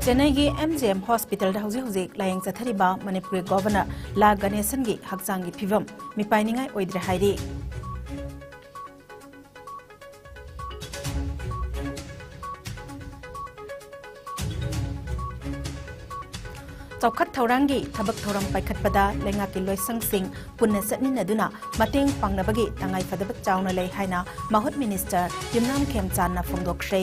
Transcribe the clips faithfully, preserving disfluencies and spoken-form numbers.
ꯆꯦꯟꯅꯥꯏꯒꯤ M G M ꯍꯣꯁꯄꯤꯇꯥꯜꯗ ꯍꯧꯖꯤꯛ ꯍꯧꯖꯤꯛ ꯂꯥꯌꯦꯡ ꯆꯠꯊꯔꯤꯕ ꯃꯅꯤꯄꯨꯔꯒꯤ ꯒꯣꯚꯔꯅꯔ ꯂꯥ ꯒꯅꯦꯁꯟꯒꯤ ꯍꯛꯆꯥꯡꯒꯤ ꯐꯤꯕꯝ ꯃꯤꯄꯥꯏꯅꯤꯡꯉꯥꯏ ꯑꯣꯏꯗ꯭ꯔꯦ ꯍꯥꯏꯔꯤ꯫ ꯆꯥꯎꯈꯠ ꯊꯧꯔꯥꯡꯒꯤ ꯊꯕꯛ ꯊꯧꯔꯝ ꯄꯥꯏꯈꯠꯄꯗ ꯂꯩꯉꯥꯛꯀꯤ ꯂꯣꯏꯁꯪꯁꯤꯡ ꯄꯨꯟꯅ ꯆꯠꯃꯤꯟꯅꯗꯨꯅ ꯃꯇꯦꯡ ꯄꯥꯡꯅꯕꯒꯤ ꯇꯉꯥꯏꯐꯗꯕ ꯆꯥꯎꯅ ꯂꯩ ꯍꯥꯏꯅ ꯃꯍꯨꯠ ꯃꯤꯅꯤꯁꯇꯔ ꯌꯨꯝꯅꯥꯝ ꯈꯦꯝꯆꯥꯟꯅ ꯐꯣꯡꯗꯣꯛꯈ꯭ꯔꯦ꯫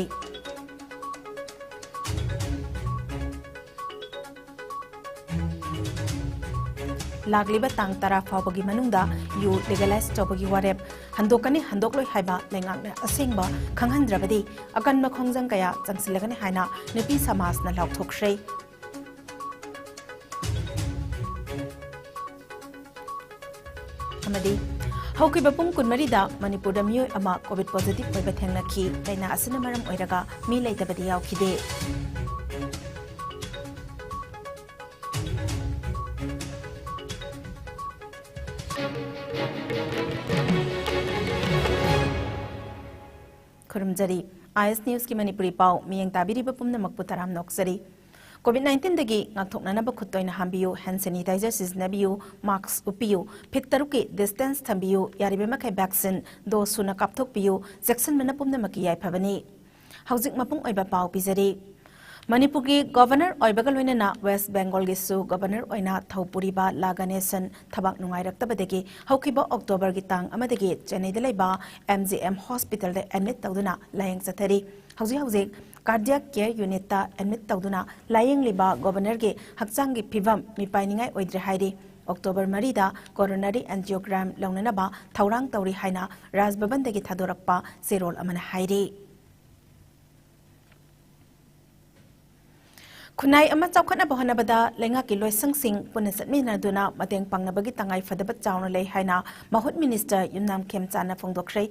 ꯂꯥꯛꯂꯤꯕ ꯇꯥꯡ ꯇꯔꯥ ꯐꯥꯎꯕꯒꯤ ꯃꯅꯨꯡꯗ ꯌꯨ ꯂꯤꯒꯦꯂꯥꯏꯖ ꯇꯧꯕꯒꯤ ꯋꯥꯔꯦꯞ ꯍꯟꯗꯣꯛꯀꯅꯤ ꯍꯟꯗꯣꯛꯂꯣꯏ ꯍꯥꯏꯕ ꯂꯩꯉꯥꯛꯅ ꯑꯁꯦꯡꯕ ꯈꯪꯍꯟꯗ꯭ꯔꯕꯗꯤ ꯑꯀꯟꯕ ꯈꯣꯡꯖꯪ ꯀꯌꯥ ꯆꯪꯁꯤꯜꯂꯒꯅꯤ ꯍꯥꯏꯅ ꯅꯨꯄꯤ ꯁꯃꯥꯖꯅ ꯂꯥꯎꯊꯣꯛꯈ꯭ꯔꯦ꯫ ꯑꯃꯗꯤ ꯍꯧꯈꯤꯕ ꯄꯨꯡ ꯀꯨꯟꯃꯔꯤꯗ ꯃꯅꯤꯄꯨꯔꯗ ꯃꯤꯑꯣꯏ ꯑꯃ ꯀꯣꯚꯤꯗ ꯄꯣꯖꯤꯇꯤꯚ ꯑꯣꯏꯕ ꯊꯦꯡꯅꯈꯤ꯫ ꯂꯥꯏꯅꯥ ꯑꯁꯤꯅ ꯃꯔꯝ ꯑꯣꯏꯔꯒ ꯃꯤ ꯂꯩꯇꯕꯗꯤ ꯌꯥꯎꯈꯤꯗꯦ꯫ ꯈꯨꯔꯨꯝꯖꯔꯤ꯫ ꯑꯥꯏ ꯑꯦꯁ ꯅ꯭ꯌꯨꯁꯀꯤ ꯃꯅꯤꯄꯨꯔꯤ ꯄꯥꯎ ꯃꯤꯠꯌꯦꯡ ꯇꯥꯕꯤꯔꯤꯕ ꯄꯨꯝꯅꯃꯛꯄꯨ ꯇꯔꯥꯝꯅ ꯑꯣꯛꯆꯔꯤ꯫ ꯀꯣꯚꯤꯗ ꯅꯥꯏꯟꯇꯤꯟꯗꯒꯤ ꯉꯥꯛꯊꯣꯛꯅꯅꯕ ꯈꯨꯠ ꯇꯣꯏꯅ ꯍꯥꯝꯕꯤꯌꯨ, ꯍꯦꯟ ꯁꯦꯅꯤꯇꯥꯏꯖꯔ ꯁꯤꯖꯤꯟꯅꯕꯤꯌꯨ, ꯃꯥꯁ꯭ꯛ ꯎꯞꯄꯤꯌꯨ, ꯐꯤꯠ ꯇꯔꯨꯛꯀꯤ ꯗꯤꯁꯇꯦꯟꯁ ꯊꯝꯕꯤꯌꯨ, ꯌꯥꯔꯤꯕ ꯃꯈꯩ ꯚꯦꯛꯁꯤꯟ ꯗꯣꯁ ꯁꯨꯅ ꯀꯥꯞꯊꯣꯛꯄꯤꯌꯨ, ꯆꯦꯛꯁꯤꯟꯕꯅ ꯄꯨꯝꯅꯃꯛꯀꯤ ꯌꯥꯏꯐꯕꯅꯤ꯫ ꯍꯧꯖꯤꯛ ꯃꯄꯨꯡ ꯑꯣꯏꯕ ꯄꯥꯎ ꯄꯤꯖꯔꯤ꯫ ꯃꯅꯤꯄꯨꯔꯒꯤ ꯒꯣꯚꯔꯅꯔ ꯑꯣꯏꯕꯒ ꯂꯣꯏꯅꯅ ꯋꯦꯁ꯭ꯠ ꯕꯦꯡꯒꯣꯜꯒꯤꯁꯨ ꯒꯣꯚꯔꯅꯔ ꯑꯣꯏꯅ ꯊꯧ ꯄꯨꯔꯤꯕ ꯂꯥ ꯒꯅꯦꯁꯟ ꯊꯕꯥꯛ ꯅꯨꯡꯉꯥꯏꯔꯛꯇꯕꯗꯒꯤ ꯍꯧꯈꯤꯕ ꯑꯣꯛꯇꯣꯕꯔꯒꯤ ꯇꯥꯡ ꯑꯃꯗꯒꯤ ꯆꯦꯟꯅꯥꯏꯗ ꯂꯩꯕ ꯑꯦꯝ ꯖꯤ ꯑꯦꯝ ꯍꯣꯁꯄꯤꯇꯥꯜꯗ ꯑꯦꯗꯃꯤꯠ ꯇꯧꯗꯨꯅ ꯂꯥꯌꯦꯡ ꯆꯠꯊꯔꯤ꯫ ꯍꯧꯖꯤꯛ ꯍꯧꯖꯤꯛ ꯀꯥꯔꯗꯤꯌꯥꯛ ꯀꯦꯌꯔ ꯌꯨꯅꯤꯠꯇ ꯑꯦꯗꯃꯤꯠ ꯇꯧꯗꯨꯅ ꯂꯥꯌꯦꯡꯂꯤꯕ ꯒꯣꯚꯔꯅꯔꯒꯤ ꯍꯛꯆꯥꯡꯒꯤ ꯐꯤꯕꯝ ꯃꯤꯄꯥꯏꯅꯤꯡꯉꯥꯏ ꯑꯣꯏꯗ꯭ꯔꯦ ꯍꯥꯏꯔꯤ꯫ ꯑꯣꯛꯇꯣꯕꯔ ꯃꯔꯤꯗ ꯀꯣꯔꯣꯅꯔꯤ ꯑꯦꯟꯖꯤꯑꯣꯒ꯭ꯔꯥꯝ ꯂꯧꯅꯅꯕ ꯊꯧꯔꯥꯡ ꯇꯧꯔꯤ ꯍꯥꯏꯅ ꯔꯥꯖ ꯚꯕꯟꯗꯒꯤ ꯊꯥꯗꯣꯔꯛꯄ ꯆꯦꯔꯣꯜ ꯑꯃꯅ ꯍꯥꯏꯔꯤ꯫ ꯈꯨꯟꯅꯥꯏ ꯑꯃ ꯆꯥꯎꯈꯠꯅꯕ ꯍꯣꯠꯅꯕꯗ ꯂꯩꯉꯥꯛꯀꯤ ꯂꯣꯏꯁꯪꯁꯤꯡ ꯄꯨꯟꯅ ꯆꯠꯃꯤꯟꯅꯗꯨꯅ ꯃꯇꯦꯡ ꯄꯥꯡꯅꯕꯒꯤ ꯇꯉꯥꯏꯐꯗꯕ ꯆꯥꯎꯅ ꯂꯩ ꯍꯥꯏꯅ ꯃꯍꯨꯠ ꯃꯤꯅꯤꯁꯇꯔ ꯌꯨꯝꯅꯥꯝ ꯈꯦꯝꯆꯥꯟꯅ ꯐꯣꯡꯗꯣꯛꯈ꯭ꯔꯦ꯫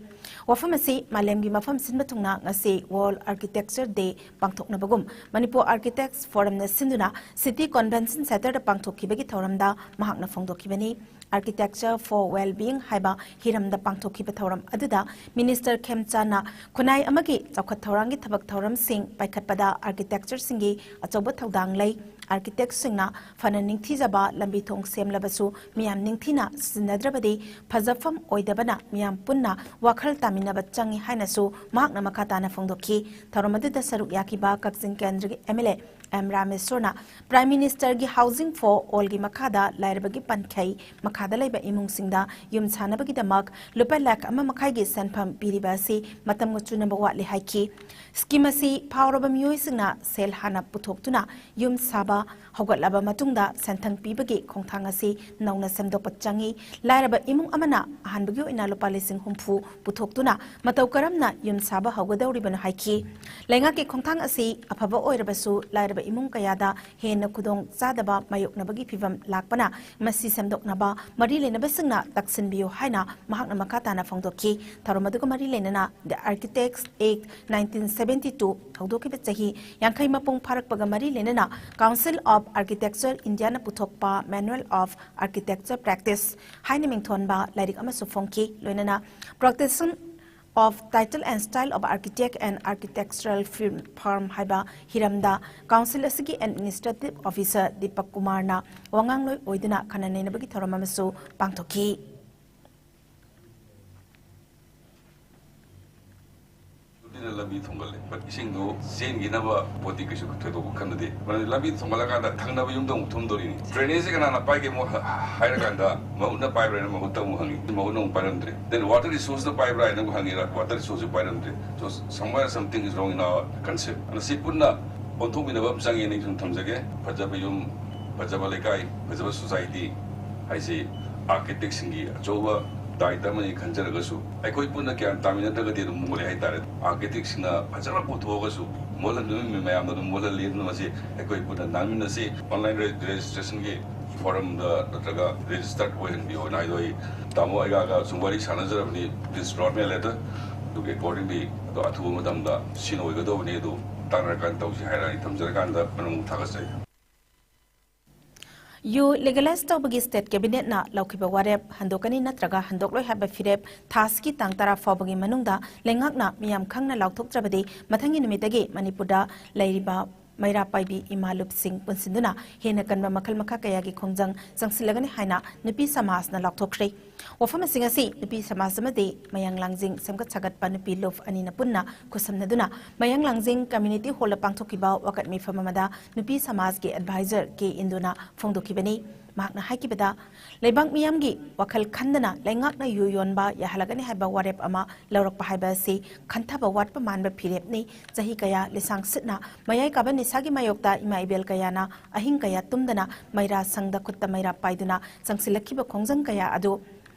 ꯋꯥꯐꯝ ꯑꯁꯤ ꯃꯥꯂꯦꯝꯒꯤ ꯃꯐꯝ ꯁꯤꯟꯕ ꯊꯨꯡꯅ ꯉꯁꯤ World Architecture Day ꯄꯥꯡꯊꯣꯛꯅꯕꯒꯨꯝ Manipur Architects Forumꯅ ꯁꯤꯟꯗꯨꯅ City Convention Centreꯗ ꯄꯥꯡꯊꯣꯛꯈꯤꯕꯒꯤ ꯊꯧꯔꯝꯗ ꯃꯍꯥꯛꯅ ꯐꯣꯡꯗꯣꯛꯈꯤꯕꯅꯤ꯫ Architecture for Well-being ꯍꯥꯏꯕ ꯍꯤꯔꯝꯗ ꯄꯥꯡꯊꯣꯛꯈꯤꯕ ꯊꯧꯔꯝ ꯑꯗꯨꯗ Minister ꯈꯦꯝꯆꯥꯟꯅ ꯈꯨꯟꯅꯥꯏ ꯑꯃꯒꯤ ꯆꯥꯎꯈꯠ ꯊꯧꯔꯥꯡꯒꯤ ꯊꯕꯛ ꯊꯧꯔꯝꯁꯤꯡ ꯄꯥꯏꯈꯠꯄꯗ architectureꯁꯤꯡꯒꯤ ꯑꯆꯧꯕ ꯊꯧꯗꯥꯡ ꯂꯩ꯫ Architectꯁꯤꯡꯅ ꯐꯅ ꯅꯤꯡꯊꯤꯖꯕ ꯂꯝꯕꯤ ꯊꯣꯡ ꯁꯦꯝꯂꯕꯁꯨ ꯃꯤꯌꯥꯝ ꯅꯤꯡꯊꯤꯅ ꯁꯤꯖꯤꯟꯅꯗ꯭ꯔꯕꯗꯤ ꯐꯖꯐꯝ ꯑꯣꯏꯗꯕꯅ ꯃꯤꯌꯥꯝ ꯄꯨꯟꯅ ꯋꯥꯈꯜ ꯇꯥꯃꯤꯟꯅꯕ ꯆꯪꯏ ꯍꯥꯏꯅꯁꯨ ꯃꯍꯥꯛꯅ ꯃꯈꯥ ꯇꯥꯅ ꯐꯣꯡꯗꯣꯛꯈꯤ꯫ ꯊꯧꯔꯝ ꯑꯗꯨꯗ ꯁꯔꯨꯛ ꯌꯥꯈꯤꯕ ꯀꯛꯆꯤꯡ ꯀꯦꯟꯗ꯭ꯔꯒꯤ M L A M ꯔꯥꯃꯦꯁꯣꯔꯅ Prime Ministerꯒꯤ Housing for Allꯒꯤ ꯃꯈꯥꯗ ꯂꯥꯏꯔꯕꯒꯤ ꯄꯟꯈꯩ ꯃꯈꯥꯗ ꯂꯩꯕ ꯏꯃꯨꯡꯁꯤꯡꯗ ꯌꯨꯝ ꯁꯥꯅꯕꯒꯤꯗꯃꯛ ꯂꯨꯄꯥ ꯂꯥꯈ ꯑꯃ ꯃꯈꯥꯏꯒꯤ ꯁꯦꯟꯐꯝ ꯄꯤꯔꯤꯕ ꯑꯁꯤ ꯃꯇꯝꯒ ꯆꯨꯅꯕ ꯋꯥꯠꯂꯤ ꯍꯥꯏꯈꯤ꯫ Scheme ꯑꯁꯤ ꯐꯥꯎꯔꯕ ꯃꯤꯑꯣꯏꯁꯤꯡꯅ ꯁꯦꯜ ꯍꯥꯟꯅ ꯄꯨꯊꯣꯛꯇꯨꯅ ꯌꯨꯝ ꯁꯥꯕ ꯍꯧꯒꯠꯂꯕ ꯃꯇꯨꯡꯗ ꯁꯦꯟꯊꯪ ꯄꯤꯕꯒꯤ ꯈꯣꯡꯊꯥꯡ ꯑꯁꯤ ꯅꯧꯅ ꯁꯦꯝꯗꯣꯛꯄ ꯆꯪꯏ꯫ ꯂꯥꯏꯔꯕ ꯏꯃꯨꯡ ꯑꯃꯅ ꯑꯍꯥꯟꯕꯒꯤ ꯑꯣꯏꯅ ꯂꯨꯄꯥ ꯂꯤꯁꯤꯡ ꯍꯨꯝꯐꯨ ꯄꯨꯊꯣꯛꯇꯨꯅ ꯃꯇꯧ ꯀꯔꯝꯅ ꯌꯨꯝ ꯁꯥꯕ ꯍꯧꯒꯗꯧꯔꯤꯕꯅꯣ ꯍꯥꯏꯈꯤ꯫ ꯂꯩꯉꯥꯛꯀꯤ ꯈꯣꯡꯊꯥꯡ ꯑꯁꯤ ꯑꯐꯕ ꯑꯣꯏꯔꯕꯁꯨ ꯂꯥꯏꯔꯕ ꯏꯃꯨꯡ ꯀꯌꯥꯗ ꯍꯦꯟꯅ ꯈꯨꯗꯣꯡ ꯆꯥꯗꯕ ꯃꯥꯌꯣꯛꯅꯕꯒꯤ ꯐꯤꯚꯝ ꯂꯥꯛꯄꯅ ꯃꯁꯤ ꯁꯦꯝꯗꯣꯛꯅꯕ ꯃꯔꯤ ꯂꯩꯅꯕꯁꯤꯡꯅ ꯇꯛꯁꯤꯟꯕꯤꯌꯨ ꯍꯥꯏꯅ ꯃꯍꯥꯛꯅ ꯃꯈꯥ ꯇꯥꯅ ꯐꯣꯡꯗꯣꯛꯈꯤ꯫ ꯊꯧꯔꯝ ꯑꯗꯨꯒ ꯃꯔꯤ ꯂꯩꯅꯅ The Architects Act nineteen seventy two ꯍꯧꯗꯣꯛꯈꯤꯕ ꯆꯍꯤ ꯌꯥꯡꯈꯩ ꯃꯄꯨꯡ ꯐꯥꯔꯛꯄꯒ ꯃꯔꯤ ꯂꯩꯅꯅ Council of Architecture Indiaꯅ ꯄꯨꯊꯣꯛꯄ Manual of Architecture Practice ꯍꯥꯏꯅ ꯃꯤꯡꯊꯣꯟꯕ ꯂꯥꯏꯔꯤꯛ ꯑꯃꯁꯨ ꯐꯣꯡꯈꯤ꯫ ꯂꯣꯏꯅꯅ Protection of Title and Style of Architect and Architectural Firm ꯍꯥꯏꯕ ꯍꯤꯔꯝꯗ Council ꯑꯁꯤꯒꯤ Administrative Officer ꯗꯤꯄꯛ ꯀꯨꯃꯥꯔꯅ ꯋꯥꯉꯥꯡꯂꯣꯏ ꯑꯣꯏꯗꯨꯅ ꯈꯟꯅ ꯅꯩꯅꯕꯒꯤ ꯊꯧꯔꯝ ꯑꯃꯁꯨ ꯄꯥꯡꯊꯣꯛꯈꯤ꯫ ꯑꯗꯨꯅ ꯂꯝꯕꯤ ꯊꯣꯡꯒꯜꯂꯦ꯫ But ꯏꯁꯤꯡꯗꯨ ꯆꯦꯟꯈꯤꯅꯕ ꯄꯣꯠꯇꯤ ꯀꯩꯁꯨ ꯊꯣꯏꯗꯣꯛꯄ ꯈꯟꯅꯗꯦ꯫ ꯃꯔꯝꯗꯤ ꯂꯝꯕꯤ ꯊꯣꯡꯒꯠꯂꯀꯥꯟꯗ ꯊꯪꯅꯕ ꯌꯨꯝꯗ ꯑꯃꯨꯛ ꯊꯨꯝꯗꯣꯔꯤꯅꯤ꯫ Drainageꯁꯦ ꯀꯅꯥꯅ ꯄꯥꯏꯒꯦ ꯑꯃꯨꯛ ꯍ-, ꯍꯥꯏꯔꯀꯥꯟꯗ ꯃꯍꯨꯠꯅ ꯄꯥꯏꯕ꯭ꯔꯥ ꯍꯥꯏꯅ ꯃꯍꯨꯠꯇ ꯑꯃꯨꯛ ꯍꯪꯉꯤ꯫ ꯃꯍꯨꯠꯅ ꯑꯃꯨꯛ ꯄꯥꯏꯔꯝꯗ꯭ꯔꯦ꯫ Then water resourceꯇ ꯄꯥꯏꯕ꯭ꯔꯥ ꯍꯥꯏꯅ ꯑꯃꯨꯛ ꯍꯪꯉꯤ꯫ Water resourceꯁꯨ ꯄꯥꯏꯔꯝꯗ꯭ꯔꯦ꯫ So somewhere something is wrong in our concept꯫ ꯑꯗꯨꯅ ꯁꯤ ꯄꯨꯟꯅ ꯑꯣꯟꯊꯣꯛꯃꯤꯟꯅꯕ ꯑꯃ ꯆꯪꯉꯦꯅ ꯑꯩ ꯁꯨꯝ ꯊꯝꯖꯒꯦ꯫ ꯐꯖꯕ ꯌꯨꯝ, ꯐꯖꯕ ꯂꯩꯀꯥꯏ, ꯐꯖꯕ society ꯍꯥꯏꯁꯤ architectꯁꯤꯡꯒꯤ ꯑꯆꯧꯕ ꯗꯥꯏꯇ ꯑꯃꯅꯤ ꯈꯟꯖꯔꯒꯁꯨ, ꯑꯩꯈꯣꯏ ꯄꯨꯟꯅ ꯒ꯭ꯌꯥꯟ ꯇꯥꯃꯤꯟꯅꯗ꯭ꯔꯒꯗꯤ ꯑꯗꯨꯝ ꯃꯣꯠꯂꯦ ꯍꯥꯏꯇꯥꯔꯦ꯫ Architectꯁꯤꯡꯅ ꯐꯖꯅ ꯄꯨꯊꯣꯛꯑꯒꯁꯨ ꯃꯣꯠꯍꯟꯗꯕ ꯃꯤ ꯃꯌꯥꯝꯅ ꯑꯗꯨꯝ ꯃꯣꯠꯍꯜꯂꯤ꯫ ꯑꯗꯨꯅ ꯃꯁꯤ ꯑꯩꯈꯣꯏ ꯄꯨꯟꯅ ꯉꯥꯡꯃꯤꯟꯅꯁꯤ꯫ Online re-, registrationꯒꯤ forumꯗ ꯅꯠꯇ꯭ꯔꯒ registered ꯑꯣꯏꯍꯟꯕꯤꯌꯣꯅ ꯍꯥꯏꯗꯣ ꯑꯩ ꯇꯥꯃꯣ ꯑꯩꯒꯥꯒ ꯁꯨꯝ ꯋꯥꯔꯤ ꯁꯥꯟꯅꯖꯔꯕꯅꯤ꯫ Please drop me a letter꯫ ꯑꯗꯨꯒꯤ accordingly ꯑꯗꯣ ꯑꯊꯨꯕ ꯃꯇꯝꯗ ꯁꯤꯟ ꯑꯣꯏꯒꯗꯧꯕꯅꯤ꯫ ꯑꯗꯨ ꯇꯥꯟꯅꯔꯀꯥꯟꯗ ꯇꯧꯁꯤ ꯍꯥꯏꯔ ꯑꯩ ꯊꯝꯖꯔꯀꯥꯟꯗ ꯃꯅꯨꯡ ꯊꯥꯒꯠꯆꯔꯤ꯫ ꯌꯨ ꯂꯤꯒꯦꯂꯥꯏꯖ ꯇꯧꯕꯒꯤ ꯁ꯭ꯇꯦꯠ ꯀꯦꯕꯤꯅꯦꯠꯅ ꯂꯧꯈꯤꯕ ꯋꯥꯔꯦꯞ ꯍꯟꯗꯣꯛꯀꯅꯤ ꯅꯠꯇ꯭ꯔꯒ ꯍꯟꯗꯣꯛꯂꯣꯏ ꯍꯥꯏꯕ ꯐꯤꯔꯦꯞ ꯊꯥ ꯑꯁꯤꯒꯤ ꯇꯥꯡ ꯇꯔꯥ ꯐꯥꯎꯕꯒꯤ ꯃꯅꯨꯡꯗ ꯂꯩꯉꯥꯛꯅ ꯃꯤꯌꯥꯝ ꯈꯪꯅ ꯂꯥꯎꯊꯣꯛꯇ꯭ꯔꯕꯗꯤ ꯃꯊꯪꯒꯤ ꯅꯨꯃꯤꯠꯇꯒꯤ ꯃꯅꯤꯄꯨꯔꯗ ꯂꯩꯔꯤꯕ ꯃꯩꯔꯥ ꯄꯥꯏꯕꯤ ꯏꯃꯥ ꯂꯨꯞꯁꯤꯡ ꯄꯨꯟꯁꯤꯟꯗꯨꯅ ꯍꯦꯟꯅ ꯀꯟꯕ ꯃꯈꯜ ꯃꯈꯥ ꯀꯌꯥꯒꯤ ꯈꯣꯡꯖꯪ ꯆꯪꯁꯤꯜꯂꯒꯅꯤ ꯍꯥꯏꯅ ꯅꯨꯄꯤ ꯁꯃꯥꯖꯅ ꯂꯥꯎꯊꯣꯛꯈ꯭ꯔꯦ꯫ ꯋꯥꯐꯝ ꯑꯁꯤꯡ ꯑꯁꯤ ꯅꯨꯄꯤ ꯁꯃꯥꯖ ꯑꯃꯗꯤ ꯃꯌꯥꯡ ꯂꯥꯡꯖꯤꯡ ꯁꯦꯝꯒꯠ ꯁꯥꯒꯠꯄ ꯅꯨꯄꯤ ꯂꯨꯞ ꯑꯅꯤꯅ ꯄꯨꯟꯅ ꯈꯨꯠꯁꯝꯅꯗꯨꯅ ꯃꯌꯥꯡ ꯂꯥꯡꯖꯤꯡ ꯀꯝꯃ꯭ꯌꯨꯅꯤꯇꯤ ꯍꯣꯜꯗ ꯄꯥꯡꯊꯣꯛꯈꯤꯕ ꯋꯥꯀꯠ ꯃꯤꯐꯝ ꯑꯃꯗ ꯅꯨꯄꯤ ꯁꯃꯥꯖꯀꯤ ꯑꯦꯗꯚꯥꯏꯖꯔ ꯀꯦ ꯏꯟꯗꯨꯅ ꯐꯣꯡꯗꯣꯛꯈꯤꯕꯅꯤ꯫ ꯃꯍꯥꯛꯅ ꯍꯥꯏꯈꯤꯕꯗ, ꯂꯩꯕꯥꯛ ꯃꯤꯌꯥꯝꯒꯤ ꯋꯥꯈꯜ ꯈꯟꯗꯅ ꯂꯩꯉꯥꯛꯅ ꯌꯨ ꯌꯣꯟꯕ ꯌꯥꯍꯜꯂꯒꯅꯤ ꯍꯥꯏꯕ ꯋꯥꯔꯦꯞ ꯑꯃ ꯂꯧꯔꯛꯄ ꯍꯥꯏꯕ ꯑꯁꯤ ꯈꯟꯊꯕ ꯋꯥꯠꯄ ꯃꯥꯟꯕ ꯐꯤꯔꯦꯞꯅꯤ꯫ ꯆꯍꯤ ꯀꯌꯥ ꯂꯤꯁꯥꯡ ꯁꯤꯠꯅ ꯃꯌꯥꯏ ꯀꯥꯕ ꯅꯤꯁꯥꯒꯤ ꯃꯥꯌꯣꯛꯇ ꯏꯃꯥ ꯏꯕꯦꯜ ꯀꯌꯥꯅ ꯑꯍꯤꯡ ꯀꯌꯥ ꯇꯨꯝꯗꯅ ꯃꯩꯔꯥ ꯁꯪꯗ ꯈꯨꯠꯇ ꯃꯩꯔꯥ ꯄꯥꯏꯗꯨꯅ ꯆꯪꯁꯤꯜꯂꯛꯈꯤꯕ ꯈꯣꯡꯖꯪ ꯀꯌꯥ ꯑꯗꯨ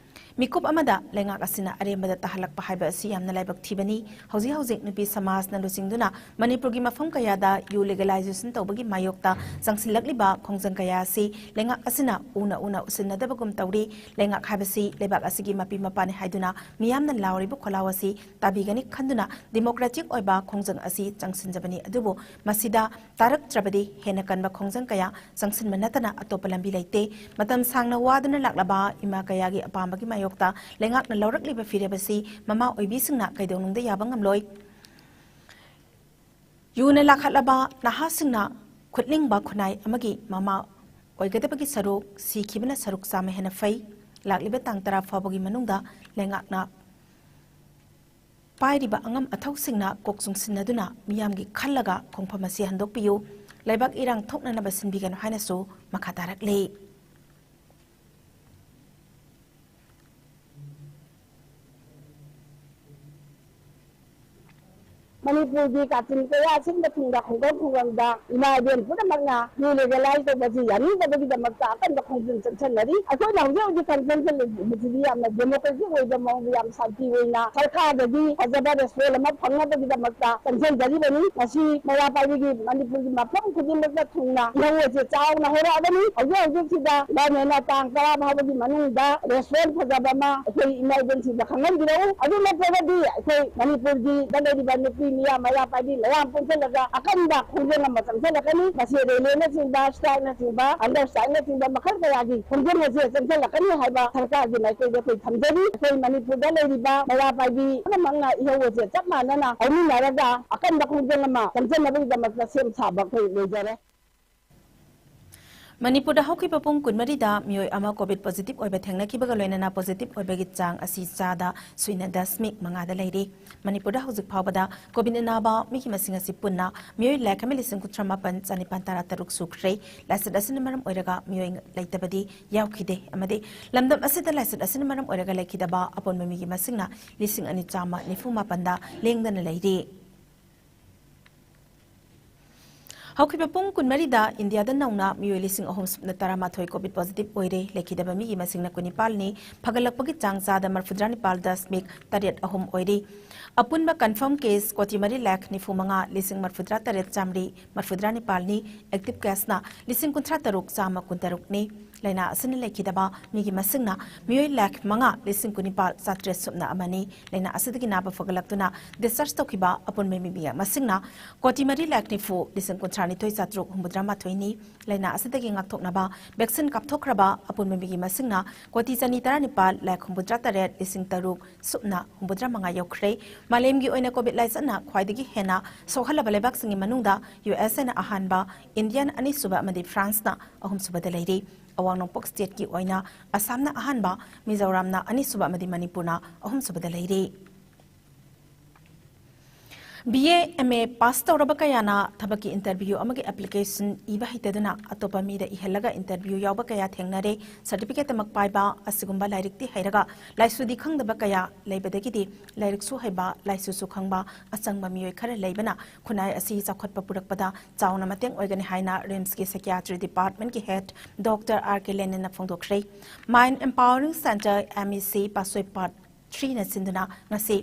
ꯃꯤꯀꯨꯞ ꯑꯃꯗ ꯂꯩꯉꯥꯛ ꯑꯁꯤꯅ ꯑꯔꯦꯝꯕꯗ ꯇꯥꯍꯜꯂꯛꯄ ꯍꯥꯏꯕ ꯑꯁꯤ ꯌꯥꯝꯅ ꯂꯥꯏꯕꯛ ꯊꯤꯕꯅꯤ꯫ ꯍꯧꯖꯤꯛ ꯍꯧꯖꯤꯛ ꯅꯨꯄꯤ ꯁꯃꯥꯖꯅ ꯂꯨꯆꯤꯡꯗꯨꯅ ꯃꯅꯤꯄꯨꯔꯒꯤ ꯃꯐꯝ ꯀꯌꯥꯗ ꯌꯨ ꯂꯤꯒꯦꯂꯥꯏꯖꯦꯁꯟ ꯇꯧꯕꯒꯤ ꯃꯥꯌꯣꯛꯇ ꯆꯪꯁꯤꯜꯂꯛꯂꯤꯕ ꯈꯣꯡꯖꯪ ꯀꯌꯥ ꯑꯁꯤ ꯂꯩꯉꯥꯛ ꯑꯁꯤꯅ ꯎꯅ ꯎꯅ ꯎꯁꯤꯟꯅꯗꯕꯒꯨꯝ ꯇꯧꯔꯤ꯫ ꯂꯩꯉꯥꯛ ꯍꯥꯏꯕꯁꯤ ꯂꯩꯕꯥꯛ ꯑꯁꯤꯒꯤ ꯃꯄꯤ ꯃꯄꯥꯅꯤ ꯍꯥꯏꯗꯨꯅ ꯃꯤꯌꯥꯝꯅ ꯂꯥꯎꯔꯤꯕ ꯈꯣꯜꯂꯥꯎ ꯑꯁꯤ ꯇꯥꯕꯤꯒꯅꯤ ꯈꯟꯗꯨꯅ ꯗꯤꯃꯣꯀ꯭ꯔꯦꯇꯤꯛ ꯑꯣꯏꯕ ꯈꯣꯡꯖꯪ ꯑꯁꯤ ꯆꯪꯁꯤꯟꯖꯕꯅꯤ꯫ ꯑꯗꯨꯕꯨ ꯃꯁꯤꯗ ꯇꯥꯔꯛꯇ꯭ꯔꯕꯗꯤ ꯍꯦꯟꯅ ꯀꯟꯕ ꯈꯣꯡꯖꯪ ꯀꯌꯥ ꯆꯪꯁꯤꯟꯕ ꯅꯠꯇꯅ ꯑꯇꯣꯞꯄ ꯂꯝꯕꯤ ꯂꯩꯇꯦ꯫ ꯃꯇꯝ ꯁꯥꯡꯅ ꯋꯥꯗꯨꯅ ꯂꯥꯛꯂꯕ ꯏꯃꯥ ꯀꯌꯥꯒꯤ ꯑꯄꯥꯝꯕꯒꯤ ꯃꯥꯌꯣꯛꯇ ꯂꯩꯉꯥꯛꯅ ꯂꯧꯔꯛꯂꯤꯕ ꯐꯤꯔꯦꯞ ꯑꯁꯤ ꯃꯃꯥ ꯑꯣꯏꯕꯤꯁꯤꯡꯅ ꯀꯩꯗꯧꯅꯨꯡꯗ ꯌꯥꯕ ꯉꯝꯂꯣꯏ꯫ ꯌꯨꯅ ꯂꯥꯈꯠꯂꯕ ꯅꯍꯥꯁꯤꯡꯅ ꯈꯨꯠꯅꯤꯡꯕ ꯈꯨꯟꯅꯥꯏ ꯑꯃꯒꯤ ꯃꯃꯥ ꯑꯣꯏꯒꯗꯕꯒꯤ ꯁꯔꯨꯛ ꯁꯤꯈꯤꯕꯅ ꯁꯔꯨꯛ ꯆꯥꯝꯃ ꯍꯦꯟꯅ ꯐꯩ꯫ ꯂꯥꯛꯂꯤꯕ ꯇꯥꯡ ꯇꯔꯥ ꯐꯥꯎꯕꯒꯤ ꯃꯅꯨꯡꯗ ꯂꯩꯉꯥꯛꯅ ꯄꯥꯏꯔꯤꯕ ꯑꯉꯝ ꯑꯊꯧꯁꯤꯡꯅ ꯀꯣꯛ ꯆꯨꯡꯁꯤꯟꯅꯗꯨꯅ ꯃꯤꯌꯥꯝꯒꯤ ꯈꯜꯂꯒ ꯈꯣꯡꯐꯝ ꯑꯁꯤ ꯍꯟꯗꯣꯛꯄꯤꯌꯨ, ꯂꯩꯕꯥꯛ ꯏꯔꯥꯡ ꯊꯣꯛꯅꯅꯕ ꯁꯤꯟꯕꯤꯒꯅꯨ ꯍꯥꯏꯅꯁꯨ ꯃꯈꯥ ꯇꯥꯔꯛꯂꯤ꯫ ꯃꯅꯤꯄꯨꯔꯒꯤ ꯀꯥꯆꯤꯟ ꯀꯣꯌꯥ ꯑꯁꯤꯟꯕ ꯊꯨꯡꯅ ꯈꯨꯡꯒꯪ ꯈꯨꯡꯒꯪꯗ ꯏꯃꯥ ꯏꯕꯦꯟ ꯄꯨꯝꯅꯃꯛꯅ ꯌꯨ ꯂꯤꯒꯦꯂꯥꯏꯖ ꯇꯧꯕ ꯑꯁꯤ ꯌꯥꯅꯤꯡꯗꯕꯒꯤꯗꯃꯛꯇ ꯑꯀꯟꯕ ꯈꯣꯡꯖꯪ ꯆꯪꯁꯤꯟꯅꯔꯤ꯫ ꯑꯩꯈꯣꯏꯅ ꯍꯧꯖꯤꯛ ꯍꯧꯖꯤꯛ ꯈꯣꯡꯖꯪ ꯆꯪꯁꯤꯜꯂꯤꯕꯁꯤꯗꯤ ꯌꯥꯝꯅ ꯗꯦꯃꯣꯀ꯭ꯔꯦꯇꯤꯛ ꯑꯣꯏꯕ ꯃꯑꯣꯡꯗ, ꯌꯥꯝ ꯁꯥꯟꯇꯤ ꯑꯣꯏꯅ ꯁꯔꯀꯥꯔꯗꯒꯤ ꯐꯖꯕ ꯔꯦꯁꯄꯣꯟ ꯑꯃ ꯐꯪꯅꯕꯒꯤꯗꯃꯛꯇ ꯆꯪꯁꯤꯟꯖꯔꯤꯕꯅꯤ꯫ ꯉꯁꯤ ꯃꯩꯔꯥ ꯄꯥꯏꯕꯤꯒꯤ ꯃꯅꯤꯄꯨꯔꯒꯤ ꯃꯐꯝ ꯈꯨꯗꯤꯡꯃꯛꯇ ꯊꯨꯡꯅ ꯏꯍꯧ ꯑꯁꯤ ꯆꯥꯎꯅ ꯍꯧꯔꯛꯑꯕꯅꯤ꯫ ꯍꯧꯖꯤꯛ ꯍꯧꯖꯤꯛꯁꯤꯗ ꯒꯚꯔꯟꯃꯦꯟꯅ ꯇꯥꯡ ꯇꯔꯥ ꯐꯥꯎꯕꯒꯤ ꯃꯅꯨꯡꯗ ꯔꯦꯁꯄꯣꯟ ꯐꯖꯕ ꯑꯃ ꯑꯩꯈꯣꯏ ꯏꯃꯥ ꯏꯕꯦꯟꯁꯤꯡꯗ ꯈꯪꯍꯟꯕꯤꯔꯛꯎ꯫ ꯑꯗꯨ ꯅꯠꯇ꯭ꯔꯒꯗꯤ ꯑꯩꯈꯣꯏ ꯃꯅꯤꯄꯨꯔꯒꯤ ꯂꯩꯔꯤꯕ ꯅꯨꯄꯤ ꯃꯤꯌꯥꯝ ꯃꯩꯔꯥ ꯄꯥꯏꯕꯤ ꯃꯌꯥꯝ ꯄꯨꯟꯁꯤꯜꯂꯒ ꯑꯀꯟꯕ ꯈꯣꯡꯖꯪ ꯑꯃ ꯆꯪꯁꯤꯜꯂꯛꯀꯅꯤ꯫ ꯃꯁꯤ ꯔꯦꯂꯦꯅꯆꯤꯡꯕ, ꯁ꯭ꯇ꯭ꯔꯥꯏꯛꯅꯆꯤꯡꯕ, ꯍꯪꯒꯔ ꯁ꯭ꯇ꯭ꯔꯥꯏꯛꯅꯆꯤꯡꯕ ꯃꯈꯜ ꯀꯌꯥꯒꯤ ꯈꯣꯡꯖꯪ ꯑꯁꯤ ꯆꯪꯁꯤꯜꯂꯛꯀꯅꯤ ꯍꯥꯏꯕ ꯁꯔꯀꯥꯔꯒꯤ ꯃꯥꯏꯀꯩꯗ ꯑꯩꯈꯣꯏ ꯊꯝꯖꯔꯤ꯫ ꯑꯩꯈꯣꯏ ꯃꯅꯤꯄꯨꯔꯗ ꯂꯩꯔꯤꯕ ꯃꯩꯔꯥ ꯄꯥꯏꯕꯤ ꯄꯨꯝꯅꯃꯛꯅ ꯏꯍꯧ ꯑꯁꯦ ꯆꯞ ꯃꯥꯟꯅꯅ ꯍꯧꯃꯤꯟꯅꯔꯒ ꯑꯀꯟꯕ ꯈꯣꯡꯖꯪ ꯑꯃ ꯆꯪꯁꯤꯟꯅꯕꯒꯤꯗꯃꯛꯇ ꯁꯦꯝ ꯁꯥꯕ ꯑꯩꯈꯣꯏ ꯂꯣꯏꯖꯔꯦ꯫ ꯃꯅꯤꯄꯨꯔꯗ ꯍꯧꯈꯤꯕ ꯄꯨꯡ ꯀꯨꯟꯃꯔꯤꯗ ꯃꯤꯑꯣꯏ ꯑꯃ ꯀꯣꯚꯤꯗ ꯄꯣꯖꯤꯇꯤꯚ ꯑꯣꯏꯕ ꯊꯦꯡꯅꯈꯤꯕꯒ ꯂꯣꯏꯅꯅ ꯄꯣꯖꯤꯇꯤꯚ ꯑꯣꯏꯕꯒꯤ ꯆꯥꯡ ꯑꯁꯤ ꯆꯥꯗ ꯁꯨꯞꯅ ꯗꯁꯃꯤꯛ ꯃꯉꯥꯗ ꯂꯩꯔꯤ꯫ ꯃꯅꯤꯄꯨꯔꯗ ꯍꯧꯖꯤꯛ ꯐꯥꯎꯕꯗ ꯀꯣꯚꯤꯗ ꯑꯅꯥꯕ ꯃꯤꯒꯤ ꯃꯁꯤꯡ ꯑꯁꯤ ꯄꯨꯟꯅ ꯃꯤꯑꯣꯏ ꯂꯥꯈ ꯑꯃ ꯂꯤꯁꯤꯡ ꯀꯨꯟꯊ꯭ꯔꯥ ꯃꯥꯄꯟ ꯆꯅꯤꯄꯥꯟ ꯇꯔꯥ ꯇꯔꯨꯛ ꯁꯨꯈ꯭ꯔꯦ꯫ ꯂꯥꯏꯆꯠ ꯑꯁꯤꯅ ꯃꯔꯝ ꯑꯣꯏꯔꯒ ꯃꯤꯑꯣꯏ ꯂꯩꯇꯕꯗꯤ ꯌꯥꯎꯈꯤꯗꯦ, ꯑꯃꯗꯤ ꯂꯝꯗꯝ ꯑꯁꯤꯗ ꯂꯥꯏꯆꯠ ꯑꯁꯤꯅ ꯃꯔꯝ ꯑꯣꯏꯔꯒ ꯂꯩꯈꯤꯗꯕ ꯑꯄꯨꯟꯕ ꯃꯤꯒꯤ ꯃꯁꯤꯡꯅ ꯂꯤꯁꯤꯡ ꯑꯅꯤ ꯆꯥꯝꯃ ꯅꯤꯐꯨ ꯃꯥꯄꯟꯗ ꯂꯦꯡꯗꯅ ꯂꯩꯔꯤ꯫ ꯍꯧꯈꯤꯕ ꯄꯨꯡ ꯀꯨꯟꯃꯔꯤꯗ ꯏꯟꯗꯤꯌꯥꯗ ꯅꯧꯅ ꯃꯤꯑꯣꯏ ꯂꯤꯁꯤꯡ ꯑꯍꯨꯝ ꯁꯨꯞꯅ ꯇꯔꯥꯃꯥꯊꯣꯏ ꯀꯣꯚꯤꯗ ꯄꯣꯖꯤꯇꯤꯚ ꯑꯣꯏꯔꯦ꯫ ꯂꯩꯈꯤꯗꯕ ꯃꯤꯒꯤ ꯃꯁꯤꯡꯅ ꯀꯨꯟꯅꯤꯄꯥꯜꯅꯤ꯫ ꯐꯒꯠꯂꯛꯄꯒꯤ ꯆꯥꯡ ꯆꯥꯗ ꯃꯔꯐꯨꯇꯔꯥ ꯅꯤꯄꯥꯜ ꯗꯁꯃꯤꯛ ꯇꯔꯦꯠ ꯑꯍꯨꯝ ꯑꯣꯏꯔꯤ꯫ ꯑꯄꯨꯟꯕ ꯀꯟꯐꯥꯔꯝ ꯀꯦꯁ ꯀꯣꯇꯤ ꯃꯔꯤ ꯂꯥꯈ ꯅꯤꯐꯨ ꯃꯉꯥ ꯂꯤꯁꯤꯡ ꯃꯔꯐꯨꯇꯔꯥ ꯇꯔꯦꯠ ꯆꯥꯃꯔꯤ ꯃꯔꯐꯨꯇꯔꯥ ꯅꯤꯄꯥꯜꯅꯤ꯫ ꯑꯦꯛꯇꯤꯚ ꯀꯦꯁꯅ ꯂꯤꯁꯤꯡ ꯀꯨꯟꯊ꯭ꯔꯥ ꯇꯔꯨꯛ ꯆꯥꯝꯃ ꯀꯨꯟꯇꯔꯨꯛꯅꯤ꯫ ꯂꯥꯏꯅꯥ ꯑꯁꯤꯅ ꯂꯩꯈꯤꯗꯕ ꯃꯤꯒꯤ ꯃꯁꯤꯡꯅ ꯃꯤꯑꯣꯏ ꯂꯥꯈ ꯃꯉꯥ ꯂꯤꯁꯤꯡ ꯀꯨꯟꯅꯤꯄꯥꯜ ꯆꯥꯇ꯭ꯔꯦꯠ ꯁꯨꯞꯅ ꯑꯃꯅꯤ꯫ ꯂꯥꯏꯅꯥ ꯑꯁꯤꯗꯒꯤ ꯅꯥꯕ ꯐꯒꯠꯂꯛꯇꯨꯅ ꯗꯤꯁꯆꯥꯔꯖ ꯇꯧꯈꯤꯕ ꯑꯄꯨꯟꯕ ꯃꯤ ꯃꯁꯤꯡꯅ ꯀꯣꯇꯤ ꯃꯔꯤ ꯂꯥꯈ ꯅꯤꯐꯨ ꯂꯤꯁꯤꯡ ꯀꯨꯟꯊ꯭ꯔꯥ ꯅꯤꯊꯣꯏ ꯆꯥꯇ꯭ꯔꯨꯛ ꯍꯨꯝꯐꯨꯇꯔꯥ ꯃꯥꯊꯣꯏꯅꯤ꯫ ꯂꯥꯏꯅꯥ ꯑꯁꯤꯗꯒꯤ ꯉꯥꯛꯊꯣꯛꯅꯕ ꯚꯦꯛꯁꯤꯟ ꯀꯥꯞꯊꯣꯛꯈ꯭ꯔꯕ ꯑꯄꯨꯟꯕ ꯃꯤꯒꯤ ꯃꯁꯤꯡꯅ ꯀꯣꯇꯤ ꯆꯅꯤ ꯇꯔꯥꯅꯤꯄꯥꯜ ꯂꯥꯈ ꯍꯨꯝꯐꯨꯇꯔꯥ ꯇꯔꯦꯠ ꯂꯤꯁꯤꯡ ꯇꯔꯨꯛ ꯁꯨꯞꯅ ꯍꯨꯝꯐꯨꯇꯔꯥ ꯃꯉꯥ ꯌꯧꯈ꯭ꯔꯦ꯫ ꯃꯥꯂꯦꯝꯒꯤ ꯑꯣꯏꯅ ꯀꯣꯚꯤꯗ ꯂꯥꯏꯆꯠꯅ ꯈ꯭ꯋꯥꯏꯗꯒꯤ ꯍꯦꯟꯅ ꯁꯣꯛꯍꯜꯂꯕ ꯂꯩꯕꯥꯛꯁꯤꯡꯒꯤ ꯃꯅꯨꯡꯗ ꯌꯨ ꯑꯦꯁ ꯑꯦꯅ ꯑꯍꯥꯟꯕ, ꯏꯟꯗꯤꯌꯥꯅ ꯑꯅꯤꯁꯨꯕ ꯑꯃꯗꯤ ꯐ꯭ꯔꯥꯟꯁꯅ ꯑꯍꯨꯝꯁꯨꯕꯗ ꯂꯩꯔꯤ꯫ ꯑꯋꯥꯡ ꯅꯣꯡꯄꯣꯛ ꯁ꯭ꯇꯦꯠꯀꯤ ꯑꯣꯏꯅ ꯑꯁꯥꯝꯅ ꯑꯍꯥꯟꯕ, ꯃꯤꯖꯣꯔꯥꯝꯅ ꯑꯅꯤꯁꯨꯕ ꯑꯃꯗꯤ ꯃꯅꯤꯄꯨꯔꯅ ꯑꯍꯨꯝꯁꯨꯕꯗ ꯂꯩꯔꯤ꯫ B A, M A pass ꯇꯧꯔꯕ ꯀꯌꯥꯅ ꯊꯕꯛꯀꯤ ꯏꯟꯇꯔꯚ꯭ꯌꯨ ꯑꯃꯒꯤ ꯑꯦꯄ꯭ꯂꯤꯀꯦꯁꯟ ꯏꯕ ꯍꯩꯇꯗꯨꯅ ꯑꯇꯣꯞꯄ ꯃꯤꯗ ꯏꯍꯜꯂꯒ ꯏꯟꯇꯔꯚ꯭ꯌꯨ ꯌꯥꯎꯕ ꯀꯌꯥ ꯊꯦꯡꯅꯔꯦ꯫ ꯁꯔꯇꯤꯐꯤꯀꯦꯠꯇꯃꯛ ꯄꯥꯏꯕ ꯑꯁꯤꯒꯨꯝꯕ ꯂꯥꯏꯔꯤꯛꯇꯤ ꯍꯩꯔꯒ ꯂꯥꯏꯁꯨꯗꯤ ꯈꯪꯗꯕ ꯀꯌꯥ ꯂꯩꯕꯗꯒꯤꯗꯤ ꯂꯥꯏꯔꯤꯛꯁꯨ ꯍꯩꯕ, ꯂꯥꯏꯁꯨꯁꯨ ꯈꯪꯕ ꯑꯆꯪꯕ ꯃꯤꯑꯣꯏ ꯈꯔ ꯂꯩꯕꯅ ꯈꯨꯟꯅꯥꯏ ꯑꯁꯤ ꯆꯥꯎꯈꯠꯄ ꯄꯨꯔꯛꯄꯗ ꯆꯥꯎꯅ ꯃꯇꯦꯡ ꯑꯣꯏꯒꯅꯤ ꯍꯥꯏꯅ ꯔꯤꯝꯁꯀꯤ ꯁꯥꯏꯀꯤꯌꯥꯇ꯭ꯔꯤ ꯗꯤꯄꯥꯔꯠꯃꯦꯟꯠꯀꯤ ꯍꯦꯗ ꯗꯣꯛꯇꯔ ꯑꯥꯔ ꯀꯦ ꯂꯦꯅꯤꯟꯅ ꯐꯣꯡꯗꯣꯛꯈ꯭ꯔꯦ꯫ ꯃꯥꯏꯟꯗ ꯑꯦꯝꯄꯥꯋꯔꯤꯡ ꯁꯦꯟꯇꯔ, ꯑꯦꯝ ꯏ ꯁꯤ, ꯄꯥꯠꯁꯣꯏ ꯄꯥꯔꯠ ꯊ꯭ꯔꯤꯅ ꯁꯤꯟꯗꯨꯅ ꯉꯁꯤ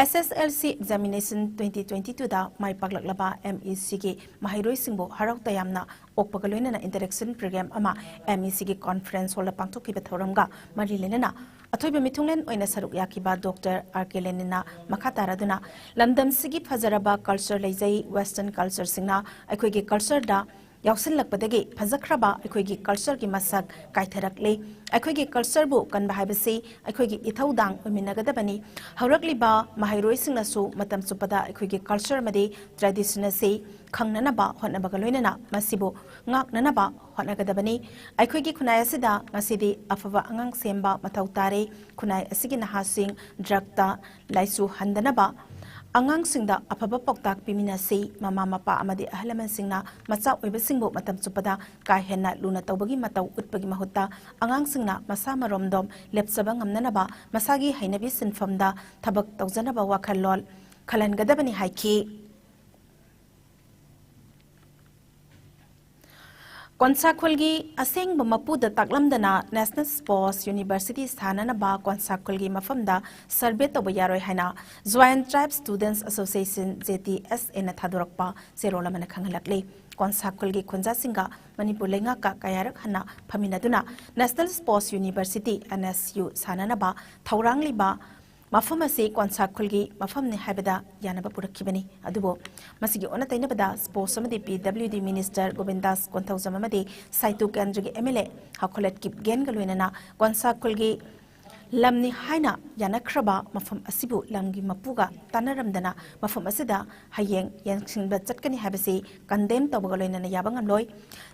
ꯑꯦꯁ ꯑꯦꯁ ꯑꯦꯜ ꯁꯤ examination twenty twenty-twoꯗ ꯃꯥꯏ ꯄꯥꯛꯂꯛꯂꯕ ꯑꯦꯝ ꯏ ꯁꯤꯒꯤ ꯃꯍꯩꯔꯣꯏꯁꯤꯡꯕꯨ ꯍꯔꯥꯎ ꯇꯌꯥꯝꯅ ꯑꯣꯛꯄꯒ ꯂꯣꯏꯅꯅ interaction program ꯑꯃ ꯑꯦꯝ ꯏ ꯁꯤꯒꯤ conference hallꯗ ꯄꯥꯡꯊꯣꯛꯈꯤꯕ ꯊꯧꯔꯝꯒ ꯃꯔꯤ ꯂꯩꯅꯅ ꯑꯊꯣꯏꯕ ꯃꯤꯊꯨꯡꯂꯦꯟ ꯑꯣꯏꯅ ꯁꯔꯨꯛ ꯌꯥꯈꯤꯕ ꯗꯣꯛꯇꯔ ꯑꯥꯔ ꯀꯦ ꯂꯦꯅꯤꯟꯅ ꯃꯈꯥ ꯇꯥꯔꯗꯨꯅ, ꯂꯝꯗꯝꯁꯤꯒꯤ ꯐꯖꯔꯕ culture ꯂꯩꯖꯩ, western cultureꯁꯤꯡꯅ ꯑꯩꯈꯣꯏꯒꯤ cultureꯗ ꯌꯥꯎꯁꯤꯜꯂꯛꯄꯗꯒꯤ ꯐꯖꯈ꯭ꯔꯕ ꯑꯩꯈꯣꯏꯒꯤ cultureꯒꯤ ꯃꯁꯛ ꯀꯥꯏꯊꯔꯛꯂꯦ꯫ ꯑꯩꯈꯣꯏꯒꯤ cultureꯕꯨ ꯀꯟꯕ ꯍꯥꯏꯕꯁꯤ ꯑꯩꯈꯣꯏꯒꯤ ꯏꯊꯧꯗꯥꯡ ꯑꯣꯏꯃꯤꯟꯅꯒꯗꯕꯅꯤ꯫ ꯍꯧꯔꯛꯂꯤꯕ ꯃꯍꯩꯔꯣꯏꯁꯤꯡꯅꯁꯨ ꯃꯇꯝ ꯆꯨꯞꯄꯗ ꯑꯩꯈꯣꯏꯒꯤ culture ꯑꯃꯗꯤ tradition ꯑꯁꯤ ꯈꯪꯅꯅꯕ ꯍꯣꯠꯅꯕꯒ ꯂꯣꯏꯅꯅ ꯃꯁꯤꯕꯨ ꯉꯥꯛꯅꯅꯕ ꯍꯣꯠꯅꯒꯗꯕꯅꯤ꯫ ꯑꯩꯈꯣꯏꯒꯤ ꯈꯨꯟꯅꯥꯏ ꯑꯁꯤꯗ ꯉꯁꯤꯗꯤ ꯑꯐꯕ ꯑꯉꯥꯡ ꯁꯦꯝꯕ ꯃꯊꯧ ꯇꯥꯔꯦ꯫ ꯈꯨꯟꯅꯥꯏ ꯑꯁꯤꯒꯤ ꯅꯍꯥꯁꯤꯡ drugꯇ ꯂꯥꯏꯆꯨ ꯍꯟꯗꯅꯕ ꯑꯉꯥꯡꯁꯤꯡꯗ ꯑꯐꯕ ꯄꯥꯎꯇꯥꯛ ꯄꯤꯃꯤꯟꯅꯁꯤ꯫ ꯃꯃꯥ ꯃꯄꯥ ꯑꯃꯗꯤ ꯑꯍꯜ ꯂꯃꯟꯁꯤꯡꯅ ꯃꯆꯥ ꯑꯣꯏꯕꯁꯤꯡꯕꯨ ꯃꯇꯝ ꯆꯨꯞꯄꯗ ꯀꯥ ꯍꯦꯟꯅ ꯂꯨꯅ ꯇꯧꯕꯒꯤ ꯃꯇꯧ ꯎꯠꯄꯒꯤ ꯃꯍꯨꯠꯇ, ꯑꯉꯥꯡꯁꯤꯡꯅ ꯃꯁꯥ ꯃꯔꯣꯝꯗꯣꯝ ꯂꯦꯞꯆꯕ ꯉꯝꯅꯅꯕ ꯃꯁꯥꯒꯤ ꯍꯩꯅꯕꯤ ꯁꯤꯟꯐꯝꯗ ꯊꯕꯛ ꯇꯧꯖꯅꯕ ꯋꯥꯈꯜꯂꯣꯟ ꯈꯜꯍꯟꯒꯗꯕꯅꯤ ꯍꯥꯏꯈꯤ꯫ ꯀꯣꯟꯁꯥꯈꯨꯜꯒꯤ ꯑꯁꯦꯡꯕ ꯃꯄꯨꯗ ꯇꯥꯛꯂꯝꯗꯅ National Sports University ꯁꯥꯅꯅꯕ ꯀꯣꯟꯁꯥꯈꯨꯜꯒꯤ ꯃꯐꯝꯗ survey ꯇꯧꯕ ꯌꯥꯔꯣꯏ ꯍꯥꯏꯅ Joint Tribes Students Association, J T S Aꯅ ꯊꯥꯗꯣꯔꯛꯄ ꯆꯦꯔꯣꯜ ꯑꯃꯅ ꯈꯪꯍꯜꯂꯛꯂꯤ꯫ ꯀꯣꯟꯁꯥꯈꯨꯜꯒꯤ ꯈꯨꯟꯖꯥꯁꯤꯡꯒ ꯃꯅꯤꯄꯨꯔ ꯂꯩꯉꯥꯛꯀ ꯀꯌꯥꯔꯛ ꯍꯟꯅ ꯐꯝꯃꯤꯟꯅꯗꯨꯅ National Sports University, N S U ꯁꯥꯅꯅꯕ ꯊꯧꯔꯥꯡꯂꯤꯕ ꯃꯐꯝ ꯑꯁꯤ ꯀꯣꯟꯁꯥꯈꯨꯜꯒꯤ ꯃꯐꯝꯅꯤ ꯍꯥꯏꯕꯗ ꯌꯥꯅꯕ ꯄꯨꯔꯛꯈꯤꯕꯅꯤ꯫ ꯑꯗꯨꯕꯨ ꯃꯁꯤꯒꯤ ꯑꯣꯟꯅ ꯇꯩꯅꯕꯗ Sports ꯑꯃꯗꯤ P W D Minister ꯒꯣꯕꯤꯟꯗꯥꯁ Konthoujam ꯑꯃꯗꯤ ꯁꯥꯏꯇꯨ ꯀꯦꯟꯗ꯭ꯔꯒꯤ M L A ꯍꯥꯎꯈꯣꯂꯠ ꯀꯤꯞꯒꯦꯟꯒ ꯂꯣꯏꯅꯅ ꯀꯣꯟꯁꯥꯈꯨꯜꯒꯤ ꯂꯝꯅꯤ ꯍꯥꯏꯅ ꯌꯥꯅꯈ꯭ꯔꯕ ꯃꯐꯝ ꯑꯁꯤꯕꯨ ꯂꯝꯒꯤ ꯃꯄꯨꯒ ꯇꯥꯟꯅꯔꯝꯗꯅ ꯃꯐꯝ ꯑꯁꯤꯗ ꯍꯌꯦꯡ ꯌꯦꯡꯁꯤꯟꯕ ꯆꯠꯀꯅꯤ ꯍꯥꯏꯕꯁꯤ condemn ꯇꯧꯕꯒ ꯂꯣꯏꯅꯅ ꯌꯥꯕ ꯉꯝꯂꯣꯏ꯫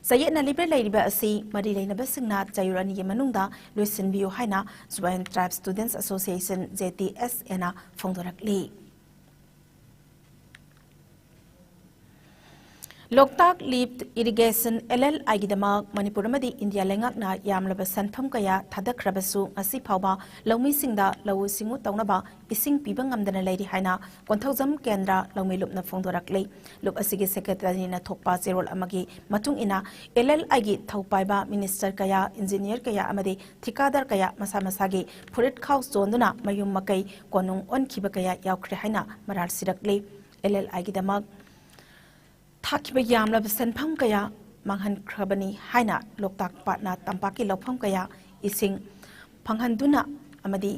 ꯆꯌꯦꯠꯅꯔꯤꯕ ꯂꯩꯔꯤꯕ ꯑꯁꯤ ꯃꯔꯤ ꯂꯩꯅꯕꯁꯤꯡꯅ ꯆꯌꯣꯜ ꯑꯅꯤꯒꯤ ꯃꯅꯨꯡꯗ ꯂꯣꯏꯁꯤꯟꯕꯤꯌꯨ ꯍꯥꯏꯅ Joint Tribes Students Association, J T S Aꯅ ꯐꯣꯡꯗꯣꯔꯛꯂꯤ꯫ ꯂꯣꯛꯇꯥꯛ ꯂꯤꯐ ꯏꯔꯤꯒꯦꯁꯟ, LLI ꯒꯤꯗꯃꯛ ꯃꯅꯤꯄꯨꯔ ꯑꯃꯗꯤ ꯏꯟꯗꯤꯌꯥ ꯂꯩꯉꯥꯛꯅ ꯌꯥꯝꯂꯕ ꯁꯦꯟꯐꯝ ꯀꯌꯥ ꯊꯥꯗꯈ꯭ꯔꯕꯁꯨ, ꯉꯁꯤ ꯐꯥꯎꯕ ꯂꯧꯃꯤꯁꯤꯡꯗ ꯂꯧꯎ ꯁꯤꯡꯎ ꯇꯧꯅꯕ ꯏꯁꯤꯡ ꯄꯤꯕ ꯉꯝꯗꯅ ꯂꯩꯔꯤ ꯍꯥꯏꯅ ꯀꯣꯟꯊꯧꯖꯝ ꯀꯦꯟꯗ꯭ꯔ ꯂꯧꯃꯤ ꯂꯨꯞꯅ ꯐꯣꯡꯗꯣꯔꯛꯂꯤ꯫ ꯂꯨꯞ ꯑꯁꯤꯒꯤ ꯁꯦꯀ꯭ꯔꯦꯇꯔꯤꯅ ꯊꯣꯛꯄ ꯆꯦꯔꯣꯜ ꯑꯃꯒꯤ ꯃꯇꯨꯡ ꯏꯟꯅ, LLI ꯒꯤ ꯊꯧ ꯄꯥꯏꯕ ꯃꯤꯅꯤꯁꯇꯔ ꯀꯌꯥ, ꯏꯟꯖꯤꯅꯤꯌꯔ ꯀꯌꯥ ꯑꯃꯗꯤ ꯊꯤꯀꯥꯗꯥꯔ ꯀꯌꯥ ꯃꯁꯥ ꯃꯁꯥꯒꯤ ꯐꯨꯔꯤꯠꯈꯥꯎ ꯆꯣꯟꯗꯨꯅ ꯃꯌꯨꯝ ꯃꯀꯩ ꯀꯣꯅꯨꯡ ꯑꯣꯟꯈꯤꯕ ꯀꯌꯥ ꯌꯥꯎꯈ꯭ꯔꯦ ꯍꯥꯏꯅ ꯃꯔꯥꯜ ꯁꯤꯔꯛꯂꯤ꯫ LLI ꯒꯤꯗꯃꯛ ꯊꯥꯈꯤꯕ ꯌꯥꯝꯂꯕ ꯁꯦꯟꯐꯝ ꯀꯌꯥ ꯃꯥꯡꯍꯟꯈ꯭ꯔꯕꯅꯤ ꯍꯥꯏꯅ ꯂꯣꯛꯇꯥꯛ ꯄꯥꯠꯅ ꯇꯝꯄꯥꯛꯀꯤ ꯂꯧꯐꯝ ꯀꯌꯥ ꯏꯁꯤꯡ ꯐꯪꯍꯟꯗꯨꯅ ꯑꯃꯗꯤ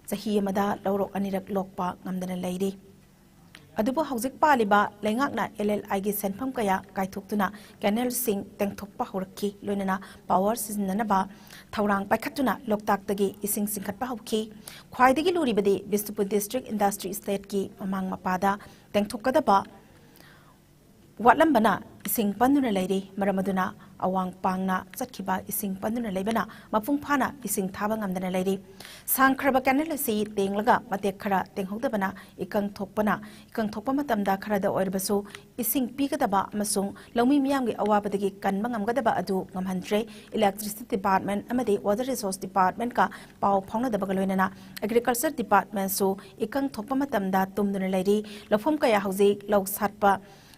ꯆꯍꯤ ꯑꯃꯗ ꯂꯧꯔꯣꯛ ꯑꯅꯤꯔꯛ ꯂꯣꯛꯄ ꯉꯝꯗꯅ ꯂꯩꯔꯤ꯫ ꯑꯗꯨꯕꯨ ꯍꯧꯖꯤꯛ ꯄꯥꯜꯂꯤꯕ ꯂꯩꯉꯥꯛꯅ LLI ꯒꯤ ꯁꯦꯟꯐꯝ ꯀꯌꯥ ꯀꯥꯏꯊꯣꯛꯇꯨꯅ ꯀꯦꯅꯦꯜꯁꯤꯡ ꯇꯦꯡꯊꯣꯛꯄ ꯍꯧꯔꯛꯈꯤ, ꯂꯣꯏꯅꯅ ꯄꯥꯋꯔ ꯁꯤꯖꯤꯟꯅꯅꯕ ꯊꯧꯔꯥꯡ ꯄꯥꯏꯈꯠꯇꯨꯅ ꯂꯣꯛꯇꯥꯛꯇꯒꯤ ꯏꯁꯤꯡ ꯆꯤꯡꯈꯠꯄ ꯍꯧꯈꯤ꯫ ꯈ꯭ꯋꯥꯏꯗꯒꯤ ꯂꯨꯔꯤꯕꯗꯤ ꯕꯤꯁꯅꯨꯄꯨꯔ ꯗꯤꯁꯇ꯭ꯔꯤꯛ ꯏꯟꯗꯁꯇ꯭ꯔꯤ ꯏꯁꯇꯦꯠꯀꯤ ꯃꯃꯥꯡ ꯃꯄꯥꯗ ꯇꯦꯡꯊꯣꯛꯀꯗꯕ ꯋꯥꯠꯂꯝꯕꯅ ꯏꯁꯤꯡ ꯄꯟꯗꯨꯅ ꯂꯩꯔꯤ꯫ ꯃꯔꯝ ꯑꯗꯨꯅ ꯑꯋꯥꯡ ꯄꯥꯡꯅ ꯆꯠꯈꯤꯕ ꯏꯁꯤꯡ ꯄꯟꯗꯨꯅ ꯂꯩꯕꯅ ꯃꯄꯨꯡ ꯐꯥꯅ ꯏꯁꯤꯡ ꯊꯥꯕ ꯉꯝꯗꯅ ꯂꯩꯔꯤ꯫ ꯁꯥꯡꯈ꯭ꯔꯕ ꯀꯦꯅꯦꯜ ꯑꯁꯤ ꯇꯦꯡꯂꯒ ꯃꯇꯦꯛ ꯈꯔ ꯇꯦꯡꯍꯧꯗꯕꯅ ꯏꯀꯪ ꯊꯣꯛꯄꯅ, ꯏꯀꯪ ꯊꯣꯛꯄ ꯃꯇꯝꯗ ꯈꯔꯗ ꯑꯣꯏꯔꯕꯁꯨ ꯏꯁꯤꯡ ꯄꯤꯒꯗꯕ ꯑꯃꯁꯨꯡ ꯂꯧꯃꯤ ꯃꯤꯌꯥꯝꯒꯤ ꯑꯋꯥꯕꯗꯒꯤ ꯀꯟꯕ ꯉꯝꯒꯗꯕ ꯑꯗꯨ ꯉꯝꯍꯟꯗ꯭ꯔꯦ꯫ Electricity Department ꯑꯃꯗꯤ Water Resource Department ꯀ ꯄꯥꯎ ꯐꯥꯎꯅꯗꯕꯒ ꯂꯣꯏꯅꯅ Agriculture Department ꯁꯨ ꯏꯀꯪ ꯊꯣꯛꯄ ꯃꯇꯝꯗ ꯇꯨꯝꯗꯨꯅ ꯂꯩꯔꯤ꯫ ꯂꯧꯐꯝ ꯀꯌꯥ ꯍꯧꯖꯤꯛ ꯂꯧ ꯁꯥꯠꯄ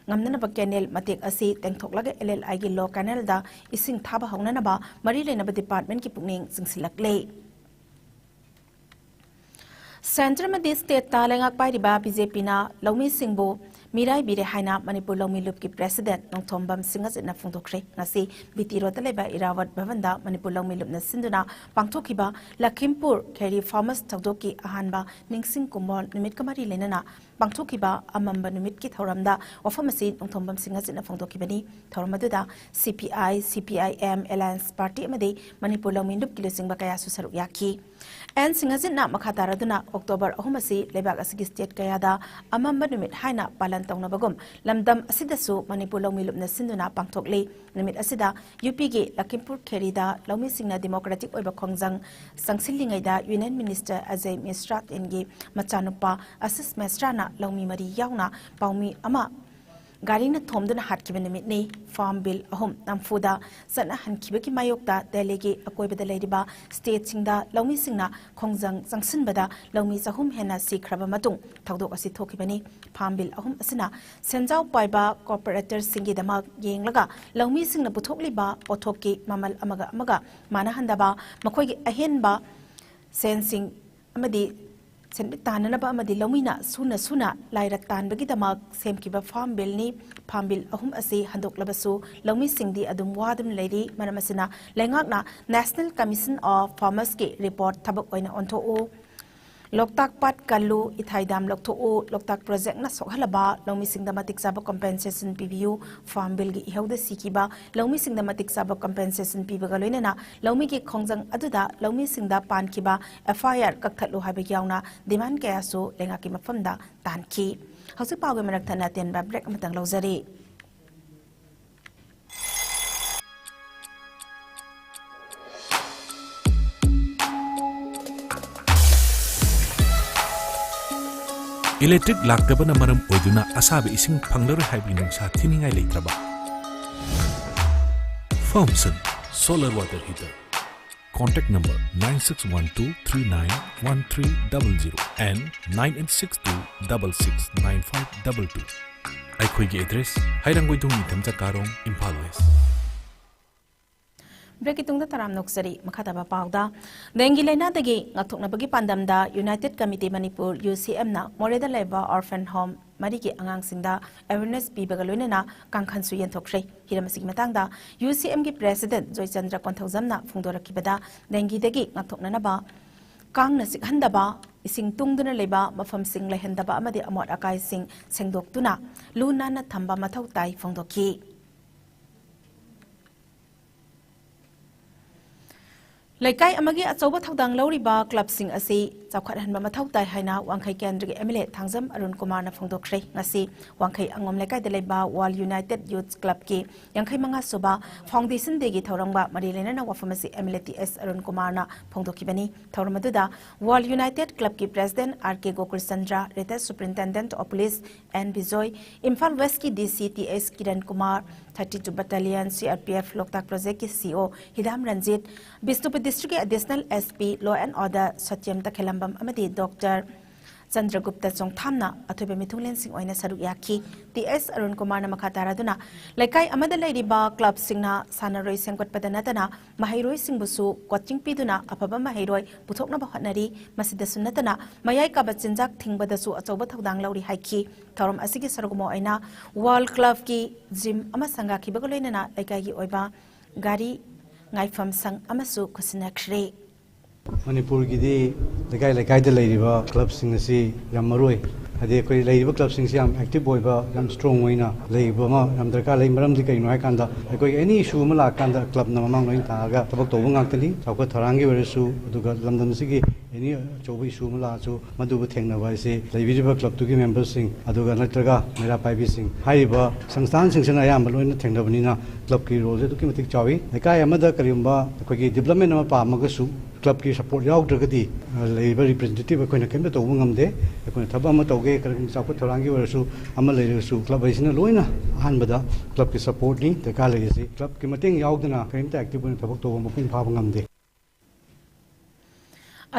ꯉꯝꯅꯅꯕ ꯀꯦꯅꯦꯜ ꯃꯇꯦꯛ ꯑꯁꯤ ꯇꯦꯡꯊꯣꯛꯂꯒ LLI ꯒꯤ ꯂꯣ ꯀꯦꯅꯦꯜꯗ ꯏꯁꯤꯡ ꯊꯥꯕ ꯍꯧꯅꯅꯕ ꯃꯔꯤ ꯂꯩꯅꯕ ꯗꯤꯄꯥꯔꯠꯃꯦꯟꯠꯀꯤ ꯄꯨꯛꯅꯤꯡ ꯆꯤꯡꯁꯤꯜꯂꯛꯂꯤ꯫ ꯁꯦꯟꯇꯔ ꯑꯃꯗꯤ ꯁ꯭ꯇꯦꯠꯇ ꯂꯩꯉꯥꯛ ꯄꯥꯏꯔꯤꯕ BJP ꯅ ꯂꯧꯃꯤꯁꯤꯡꯕꯨ ꯃꯤꯔꯥꯏꯕꯤꯔꯦ ꯍꯥꯏꯅ ꯃꯅꯤꯄꯨꯔ ꯂꯧꯃꯤ ꯂꯨꯞꯀꯤ ꯄ꯭ꯔꯦꯁꯤꯗꯦꯟꯠ ꯅꯣꯡꯊꯣꯝꯕꯝ ꯁꯤꯡꯍꯖꯤꯠꯅ ꯐꯣꯡꯗꯣꯛꯈ꯭ꯔꯦ꯫ ꯉꯁꯤ BT ꯔꯣꯗꯇ ꯂꯩꯕ ꯏꯔꯥꯋꯠ ꯚꯕꯟꯗ ꯃꯅꯤꯄꯨꯔ ꯂꯧꯃꯤ ꯂꯨꯞꯅ ꯁꯤꯟꯗꯨꯅ ꯄꯥꯡꯊꯣꯛꯈꯤꯕ ꯂꯈꯤꯝꯄꯨꯔ ꯈꯦꯔꯤ ꯐꯥꯔꯃꯔꯁ ꯊꯧꯗꯣꯛꯀꯤ ꯑꯍꯥꯟꯕ ꯅꯤꯡꯁꯤꯡ ꯀꯨꯝꯑꯣꯟ ꯅꯨꯃꯤꯠꯀ ꯃꯔꯤ ꯂꯩꯅꯅ ꯄꯥꯡꯊꯣꯛꯈꯤꯕ ꯑꯃꯝꯕ ꯅꯨꯃꯤꯠꯀꯤ ꯊꯧꯔꯝꯗ ꯋꯥꯐꯝ ꯑꯁꯤ ꯅꯣꯡꯊꯣꯝꯕꯝ ꯁꯤꯡꯍꯖꯤꯠꯅ ꯐꯣꯡꯗꯣꯛꯈꯤꯕꯅꯤ꯫ ꯊꯧꯔꯝ ꯑꯗꯨꯗ CPI, CPIM, Alliance Party ꯑꯃꯗꯤ ꯃꯅꯤꯄꯨꯔ ꯂꯧꯃꯤ ꯂꯨꯞꯀꯤ ꯂꯨꯆꯤꯡꯕ ꯀꯌꯥꯁꯨ ꯁꯔꯨꯛ ꯌꯥꯈꯤ꯫ ꯑꯦꯟ ꯁꯤꯡꯍꯖꯤꯠꯅ ꯃꯈꯥ ꯇꯥꯔꯗꯨꯅ ꯑꯣꯛꯇꯣꯕꯔ ꯑꯍꯨꯝ ꯑꯁꯤ ꯂꯩꯕꯥꯛ ꯑꯁꯤꯒꯤ ꯁ꯭ꯇꯦꯠ ꯀꯌꯥꯗ ꯑꯃꯝꯕ ꯅꯨꯃꯤꯠ ꯍꯥꯏꯅ ꯄꯥꯂꯟ ꯇꯧꯅꯕꯒꯨꯝ, ꯂꯝꯗꯝ ꯑꯁꯤꯗꯁꯨ ꯃꯅꯤꯄꯨꯔ ꯂꯧꯃꯤ ꯂꯨꯞꯅ ꯁꯤꯟꯗꯨꯅ ꯄꯥꯡꯊꯣꯛꯂꯤ꯫ ꯅꯨꯃꯤꯠ ꯑꯁꯤꯗ UP ꯒꯤ ꯂꯈꯤꯝꯄꯨꯔ ꯈꯦꯔꯤꯗ ꯂꯧꯃꯤꯁꯤꯡꯅ ꯗꯤꯃꯣꯀ꯭ꯔꯦꯇꯤꯛ ꯑꯣꯏꯕ ꯈꯣꯡꯖꯪ ꯆꯪꯁꯤꯜꯂꯤꯉꯩꯗ ꯌꯨꯅꯤꯌꯟ ꯃꯤꯅꯤꯁꯇꯔ ꯑꯖꯌ ꯃꯤꯁ꯭ꯔꯥ ꯇꯤꯟꯒꯤ ꯃꯆꯥꯅꯨꯄꯥ ꯑꯁꯤꯁ ꯃꯤꯁ꯭ꯔꯥꯅ ꯂꯧꯃꯤ ꯃꯔꯤ ꯌꯥꯎꯅ ꯄꯥꯎꯃꯤ ꯑꯃ ꯒꯥꯔꯤꯅ ꯊꯣꯝꯗꯨꯅ ꯍꯥꯠꯈꯤꯕ ꯅꯨꯃꯤꯠꯅꯤ꯫ ꯐꯥꯔꯝ ꯕꯤꯜ ꯑꯍꯨꯝ ꯅꯝꯐꯨꯗ ꯆꯠꯅꯍꯟꯈꯤꯕꯒꯤ ꯃꯥꯌꯣꯛꯇ ꯗꯦꯜꯂꯤꯒꯤ ꯑꯀꯣꯏꯕꯗ ꯂꯩꯔꯤꯕ ꯁ꯭ꯇꯦꯠꯁꯤꯡꯗ ꯂꯧꯃꯤꯁꯤꯡꯅ ꯈꯣꯡꯖꯪ ꯆꯪꯁꯤꯟꯕꯗ ꯂꯧꯃꯤ ꯆꯍꯨꯝ ꯍꯦꯟꯅ ꯁꯤꯈ꯭ꯔꯕ ꯃꯇꯨꯡ ꯊꯧꯗꯣꯛ ꯑꯁꯤ ꯊꯣꯛꯈꯤꯕꯅꯤ꯫ ꯐꯥꯔꯝ ꯕꯤꯜ ꯑꯍꯨꯝ ꯑꯁꯤꯅ ꯁꯦꯟꯖꯥꯎ ꯄꯥꯏꯕ ꯀꯣꯔꯄꯣꯔꯦꯇꯔꯁꯤꯡꯒꯤꯗꯃꯛ ꯌꯦꯡꯂꯒ ꯂꯧꯃꯤꯁꯤꯡꯅ ꯄꯨꯊꯣꯛꯂꯤꯕ ꯄꯣꯠꯊꯣꯛꯀꯤ ꯃꯃꯜ ꯑꯃꯒ ꯑꯃꯒ ꯃꯥꯟꯅꯍꯟꯗꯕ, ꯃꯈꯣꯏꯒꯤ ꯑꯍꯦꯟꯕ ꯁꯦꯟꯁꯤꯡ ꯑꯃꯗꯤ ꯁꯦꯟꯃꯤꯠ ꯇꯥꯟꯅꯅꯕ ꯑꯃꯗꯤ ꯂꯧꯃꯤꯅ ꯁꯨꯅ ꯁꯨꯅ ꯂꯥꯏꯔ ꯇꯥꯟꯕꯒꯤꯗꯃꯛ ꯁꯦꯝꯈꯤꯕ ꯐꯥꯔꯝ ꯕꯤꯜꯅꯤ꯫ ꯐꯥꯔꯝ ꯕꯤꯜ ꯑꯍꯨꯝ ꯑꯁꯤ ꯍꯟꯗꯣꯛꯂꯕꯁꯨ ꯂꯧꯃꯤꯁꯤꯡꯗꯤ ꯑꯗꯨꯝ ꯋꯥꯗꯨꯅ ꯂꯩꯔꯤ꯫ ꯃꯔꯝ ꯑꯁꯤꯅ ꯂꯩꯉꯥꯛꯅ National Commission of Farmersꯀꯤ ꯔꯤꯄꯣꯔꯠ ꯊꯕꯛ ꯑꯣꯏꯅ ꯑꯣꯟꯊꯣꯛꯎ, ꯂꯣꯛꯇꯥꯛ ꯄꯥꯠ ꯀꯜꯂꯨ, ꯏꯊꯥꯏ ꯗꯥꯝ ꯂꯧꯊꯣꯛꯎ, ꯂꯣꯛꯇꯥꯛ ꯄ꯭ꯔꯣꯖꯦꯛꯅ ꯁꯣꯛꯍꯜꯂꯕ ꯂꯧꯃꯤꯁꯤꯡꯗ ꯃꯇꯤꯛ ꯆꯥꯕ ꯀꯝꯄꯦꯟꯁꯦꯁꯟ ꯄꯤꯕꯤꯌꯨ, ꯐꯥꯔꯝ ꯕꯤꯜꯒꯤ ꯏꯍꯧꯗ ꯁꯤꯈꯤꯕ ꯂꯧꯃꯤꯁꯤꯡꯗ ꯃꯇꯤꯛ ꯆꯥꯕ ꯀꯝꯄꯦꯟꯁꯦꯁꯟ ꯄꯤꯕꯒ ꯂꯣꯏꯅꯅ ꯂꯧꯃꯤꯒꯤ ꯈꯣꯡꯖꯪ ꯑꯗꯨꯗ ꯂꯧꯃꯤꯁꯤꯡꯗ ꯄꯥꯟꯈꯤꯕ F I R ꯀꯛꯊꯠꯂꯨ ꯍꯥꯏꯕ ꯌꯥꯎꯅ ꯗꯤꯃꯥꯟ ꯀꯌꯥꯁꯨ ꯂꯩꯉꯥꯛꯀꯤ ꯃꯐꯝꯗ ꯇꯥꯟꯈꯤ꯫ ꯍꯧꯖꯤꯛ ꯄꯥꯎꯒꯤ ꯃꯔꯛ ꯊꯠꯅ ꯑꯇꯦꯟꯕ ꯕ꯭ꯔꯦꯛ ꯑꯃꯇꯪ ꯂꯧꯖꯔꯤ꯫ ꯏꯂꯦꯛꯇ꯭ꯔꯤꯛ ꯂꯥꯛꯇꯕꯅ ꯃꯔꯝ ꯑꯣꯏꯗꯨꯅ ꯑꯁꯥꯕ ꯏꯁꯤꯡ ꯐꯪꯂꯔꯣꯏ ꯍꯥꯏꯕꯒꯤ ꯅꯨꯡꯁꯥ ꯊꯤꯅꯤꯡꯉꯥꯏ ꯂꯩꯇ꯭ꯔꯕ? Firmson Solar Water Heater. Contact number nine six one two three nine one three double zero and nine eight six two double six nine five double two. ꯑꯩꯈꯣꯏꯒꯤ ꯑꯦꯗ꯭ꯔꯦꯁ: ꯍꯩꯔꯥꯡꯒꯣꯏꯊꯣꯡ ꯅꯤꯡꯊꯝꯆꯥ ꯀꯥꯔꯣꯡ, ꯏꯝꯐꯥꯜ ꯋꯦꯁ꯫ ꯕ꯭ꯔꯦꯛꯀꯤ ꯇꯨꯡꯗ ꯇꯔꯥꯝꯅ ꯑꯣꯛꯆꯔꯤ꯫ ꯃꯈꯥ ꯇꯥꯕ ꯄꯥꯎꯗ, ꯗꯦꯡꯒꯤ ꯂꯥꯏꯅꯥꯗꯒꯤ ꯉꯥꯛꯊꯣꯛꯅꯕꯒꯤ ꯄꯥꯟꯗꯝꯗ United Committee Manipur, U C M ꯅ ꯃꯣꯔꯦꯗ ꯂꯩꯕ orphan home ꯃꯔꯤꯒꯤ ꯑꯉꯥꯡꯁꯤꯡꯗ awareness ꯄꯤꯕꯒ ꯂꯣꯏꯅꯅ ꯀꯥꯡꯈꯟꯁꯨ ꯌꯦꯟꯊꯣꯛꯈ꯭ꯔꯦ꯫ ꯍꯤꯔꯝ ꯑꯁꯤꯒꯤ ꯃꯇꯥꯡꯗ U C M ꯒꯤ President ꯖꯣꯏꯆꯟꯗ꯭ꯔ ꯀꯣꯟꯊꯧꯖꯝꯅ ꯐꯣꯡꯗꯣꯔꯛꯈꯤꯕꯗ, ꯗꯦꯡꯒꯤꯗꯒꯤ ꯉꯥꯛꯊꯣꯛꯅꯅꯕ ꯀꯥꯡꯅ ꯆꯤꯛꯍꯟꯗꯕ, ꯏꯁꯤꯡ ꯇꯨꯡꯗꯨꯅ ꯂꯩꯕ ꯃꯐꯝꯁꯤꯡ ꯂꯩꯍꯟꯗꯕ ꯑꯃꯗꯤ ꯑꯃꯣꯠ ꯑꯀꯥꯏꯁꯤꯡ ꯁꯦꯡꯗꯣꯛꯇꯨꯅ ꯂꯨ ꯅꯥꯟꯅ ꯊꯝꯕ ꯃꯊꯧ ꯇꯥꯏ ꯐꯣꯡꯗꯣꯛꯈꯤ꯫ ꯂꯩꯀꯥꯏ ꯑꯃꯒꯤ ꯑꯆꯧꯕ ꯊꯧꯗꯥꯡ ꯂꯧꯔꯤꯕ ꯀ꯭ꯂꯕꯁꯤꯡ ꯑꯁꯤ ꯆꯥꯎꯈꯠꯍꯟꯕ ꯃꯊꯧ ꯇꯥꯏ ꯍꯥꯏꯅ ꯋꯥꯡꯈꯩ ꯀꯦꯟꯗ꯭ꯔꯒꯤ ꯑꯦꯝ ꯑꯦꯜ ꯑꯦ ꯊꯥꯡꯖꯝ ꯑꯔꯨꯟ ꯀꯨꯃꯥꯔꯅ ꯐꯣꯡꯗꯣꯛꯈ꯭ꯔꯦ꯫ ꯉꯁꯤ ꯋꯥꯡꯈꯩ ꯑꯉꯣꯝ ꯂꯩꯀꯥꯏꯗ ꯂꯩꯕ ꯋꯥꯔꯜ ꯌꯨꯅꯥꯏꯇꯦꯗ ꯌꯨꯊ ꯀ꯭ꯂꯕꯀꯤ ꯌꯥꯡꯈꯩ ꯃꯉꯥ ꯁꯨꯕ ꯐꯥꯎꯟꯗꯦꯁꯟ ꯗꯦꯒꯤ ꯊꯧꯔꯝꯒ ꯃꯔꯤ ꯂꯩꯅꯅ ꯋꯥꯐꯝ ꯑꯁꯤ M L A T S Arun ꯀꯨꯃꯥꯔꯅ ꯐꯣꯡꯗꯣꯛꯈꯤꯕꯅꯤ꯫ ꯊꯧꯔꯝ ꯑꯗꯨꯗ ꯋꯥꯔꯜ ꯌꯨꯅꯥꯏꯇꯦꯗ ꯀ꯭ꯂꯕꯀꯤ president R K Gokulchandra, retired superintendent of police N Bijoy, Imphal ꯋꯦꯁ꯭ꯠꯀꯤ D C T S Kiran Kumar, thirty two battalion C R P F Loktak ꯄ꯭ꯔꯣꯖꯦꯛꯀꯤ C E O Hidam Ranjit, Bishnupur ꯗꯤꯁꯇ꯭ꯔꯤꯛꯀꯤ additional S P law and order Satyam ꯇꯈꯦꯂꯝꯕꯝ ꯑꯃꯗꯤ ꯗꯣꯛꯇꯔ ꯆꯟꯗ꯭ꯔꯒꯨꯞꯇ ꯆꯣꯡꯊꯥꯝꯅ ꯑꯊꯣꯏꯕ ꯃꯤꯊꯨꯡꯂꯦꯟꯁꯤꯡ ꯑꯣꯏꯅ ꯁꯔꯨꯛ ꯌꯥꯈꯤ꯫ ꯇꯤ ꯑꯦꯁ ꯑꯔꯨꯟ ꯀꯨꯃꯥꯔꯅ ꯃꯈꯥ ꯇꯥꯔꯗꯨꯅ, ꯂꯩꯀꯥꯏ ꯑꯃꯗ ꯂꯩꯔꯤꯕ ꯀ꯭ꯂꯕꯁꯤꯡꯅ ꯁꯥꯟꯅꯔꯣꯏ ꯁꯦꯝꯒꯠꯄꯗ ꯅꯠꯇꯅ ꯃꯍꯩꯔꯣꯏꯁꯤꯡꯕꯨꯁꯨ ꯀꯣꯆꯤꯡ ꯄꯤꯗꯨꯅ ꯑꯐꯕ ꯃꯍꯩꯔꯣꯏ ꯄꯨꯊꯣꯛꯅꯕ ꯍꯣꯠꯅꯔꯤ꯫ ꯃꯁꯤꯗꯁꯨ ꯅꯠꯇꯅ ꯃꯌꯥꯏ ꯀꯥꯕ ꯆꯤꯟꯖꯥꯛ ꯊꯤꯡꯕꯗꯁꯨ ꯑꯆꯧꯕ ꯊꯧꯗꯥꯡ ꯂꯧꯔꯤ ꯍꯥꯏꯈꯤ꯫ ꯊꯧꯔꯝ ꯑꯁꯤꯒꯤ ꯁꯔꯨꯛ ꯑꯃ ꯑꯣꯏꯅ ꯋꯥꯔꯜ ꯀ꯭ꯂꯕꯀꯤ ꯖꯤꯝ ꯑꯃ ꯁꯪꯒꯥꯈꯤꯕꯒ ꯂꯣꯏꯅꯅ ꯂꯩꯀꯥꯏꯒꯤ ꯑꯣꯏꯕ ꯒꯥꯔꯤ ꯉꯥꯏꯐꯝ ꯁꯪ ꯑꯃꯁꯨ ꯈꯨꯠꯁꯤꯟꯅꯈ꯭ꯔꯦ꯫ ꯃꯅꯤꯄꯨꯔꯒꯤꯗꯤ ꯂꯩꯀꯥꯏ ꯂꯩꯀꯥꯏꯗ ꯂꯩꯔꯤꯕ ꯀ꯭ꯂꯕꯁꯤꯡ ꯑꯁꯤ ꯌꯥꯝ ꯃꯔꯨ ꯑꯣꯏ꯫ ꯍꯥꯏꯗꯤ ꯑꯩꯈꯣꯏ ꯂꯩꯔꯤꯕ ꯀ꯭ꯂꯕꯁꯤꯡꯁꯤ ꯌꯥꯝ ꯑꯦꯛꯇꯤꯚ ꯑꯣꯏꯕ, ꯌꯥꯝ ꯁ꯭ꯇꯔꯣꯡ ꯑꯣꯏꯅ ꯂꯩꯕ ꯑꯃ ꯌꯥꯝ ꯗꯔꯀꯥꯔ ꯂꯩ꯫ ꯃꯔꯝꯗꯤ ꯀꯩꯅꯣ ꯍꯥꯏꯀꯥꯟꯗ ꯑꯩꯈꯣꯏꯒꯤ ꯑꯦꯅꯤ ꯏꯁꯨ ꯑꯃ ꯂꯥꯛꯀꯥꯟꯗ ꯀ꯭ꯂꯕꯅ ꯃꯃꯥꯡ ꯂꯣꯏꯅ ꯇꯥꯔꯒ ꯊꯕꯛ ꯇꯧꯕ ꯉꯥꯛꯇꯅꯤ꯫ ꯆꯥꯎꯈꯠ ꯊꯧꯔꯥꯡꯒꯤ ꯑꯣꯏꯔꯁꯨ, ꯑꯗꯨꯒ ꯂꯝꯗꯝꯁꯤꯒꯤ ꯑꯦꯅꯤ ꯑꯆꯧꯕ ꯏꯁꯨ ꯑꯃ ꯂꯥꯛꯑꯁꯨ ꯃꯗꯨꯕꯨ ꯊꯦꯡꯅꯕ ꯍꯥꯏꯁꯤ ꯂꯩꯕꯤꯔꯤꯕ ꯀ꯭ꯂꯕꯇꯨꯒꯤ ꯃꯦꯝꯕꯔꯁꯤꯡ ꯑꯗꯨꯒ ꯅꯠꯇ꯭ꯔꯒ ꯃꯩꯔꯥ ꯄꯥꯏꯕꯤꯁꯤꯡ ꯍꯥꯏꯔꯤꯕ ꯁꯪꯁꯊꯥꯟꯁꯤꯡꯁꯤꯅ ꯑꯌꯥꯝꯕ ꯂꯣꯏꯅ ꯊꯦꯡꯅꯕꯅꯤꯅ ꯀ꯭ꯂꯕꯀꯤ ꯔꯣꯜꯁꯦ ꯑꯗꯨꯛꯀꯤ ꯃꯇꯤꯛ ꯆꯥꯎꯏ꯫ ꯂꯩꯀꯥꯏ ꯑꯃꯗ ꯀꯔꯤꯒꯨꯝꯕ ꯑꯩꯈꯣꯏꯒꯤ ꯗꯤꯕ꯭ꯂꯞꯃꯦꯟ ꯑꯃ ꯄꯥꯝꯃꯒꯁꯨ ꯀ꯭ꯂꯕꯀꯤ ꯁꯄꯣꯔꯠ ꯌꯥꯎꯗ꯭ꯔꯒꯗꯤ, ꯑ, ꯂꯩꯔꯤꯕ ꯔꯤꯄ꯭ꯔꯖꯦꯟꯇꯦꯇꯤꯚ ꯑꯩꯈꯣꯏꯅ ꯀꯔꯤꯝꯇ ꯇꯧꯕ ꯉꯝꯗꯦ꯫ ꯑꯩꯈꯣꯏꯅ ꯊꯕꯛ ꯑꯃ ꯇꯧꯒꯦ, ꯀꯔꯤꯒꯨꯝꯕ ꯆꯥꯎꯈꯠ ꯊꯧꯔꯥꯡꯒꯤ ꯑꯣꯏꯔꯁꯨ ꯑꯃ ꯂꯩꯔꯁꯨ ꯀ꯭ꯂꯕ ꯍꯥꯏꯁꯤꯅ ꯂꯣꯏꯅ ꯑꯍꯥꯟꯕꯗ ꯀ꯭ꯂꯕꯀꯤ ꯁꯄꯣꯔꯠꯅꯤ ꯗꯔꯀꯥꯔ ꯂꯩꯔꯤꯁꯤ꯫ ꯀ꯭ꯂꯕꯀꯤ ꯃꯇꯦꯡ ꯌꯥꯎꯗꯅ ꯀꯔꯤꯝꯇ ꯑꯦꯛꯇꯤꯚ ꯑꯣꯏꯅ ꯊꯕꯛ ꯇꯧꯕ ꯃꯄꯨꯡ ꯐꯥꯕ ꯉꯝꯗꯦ꯫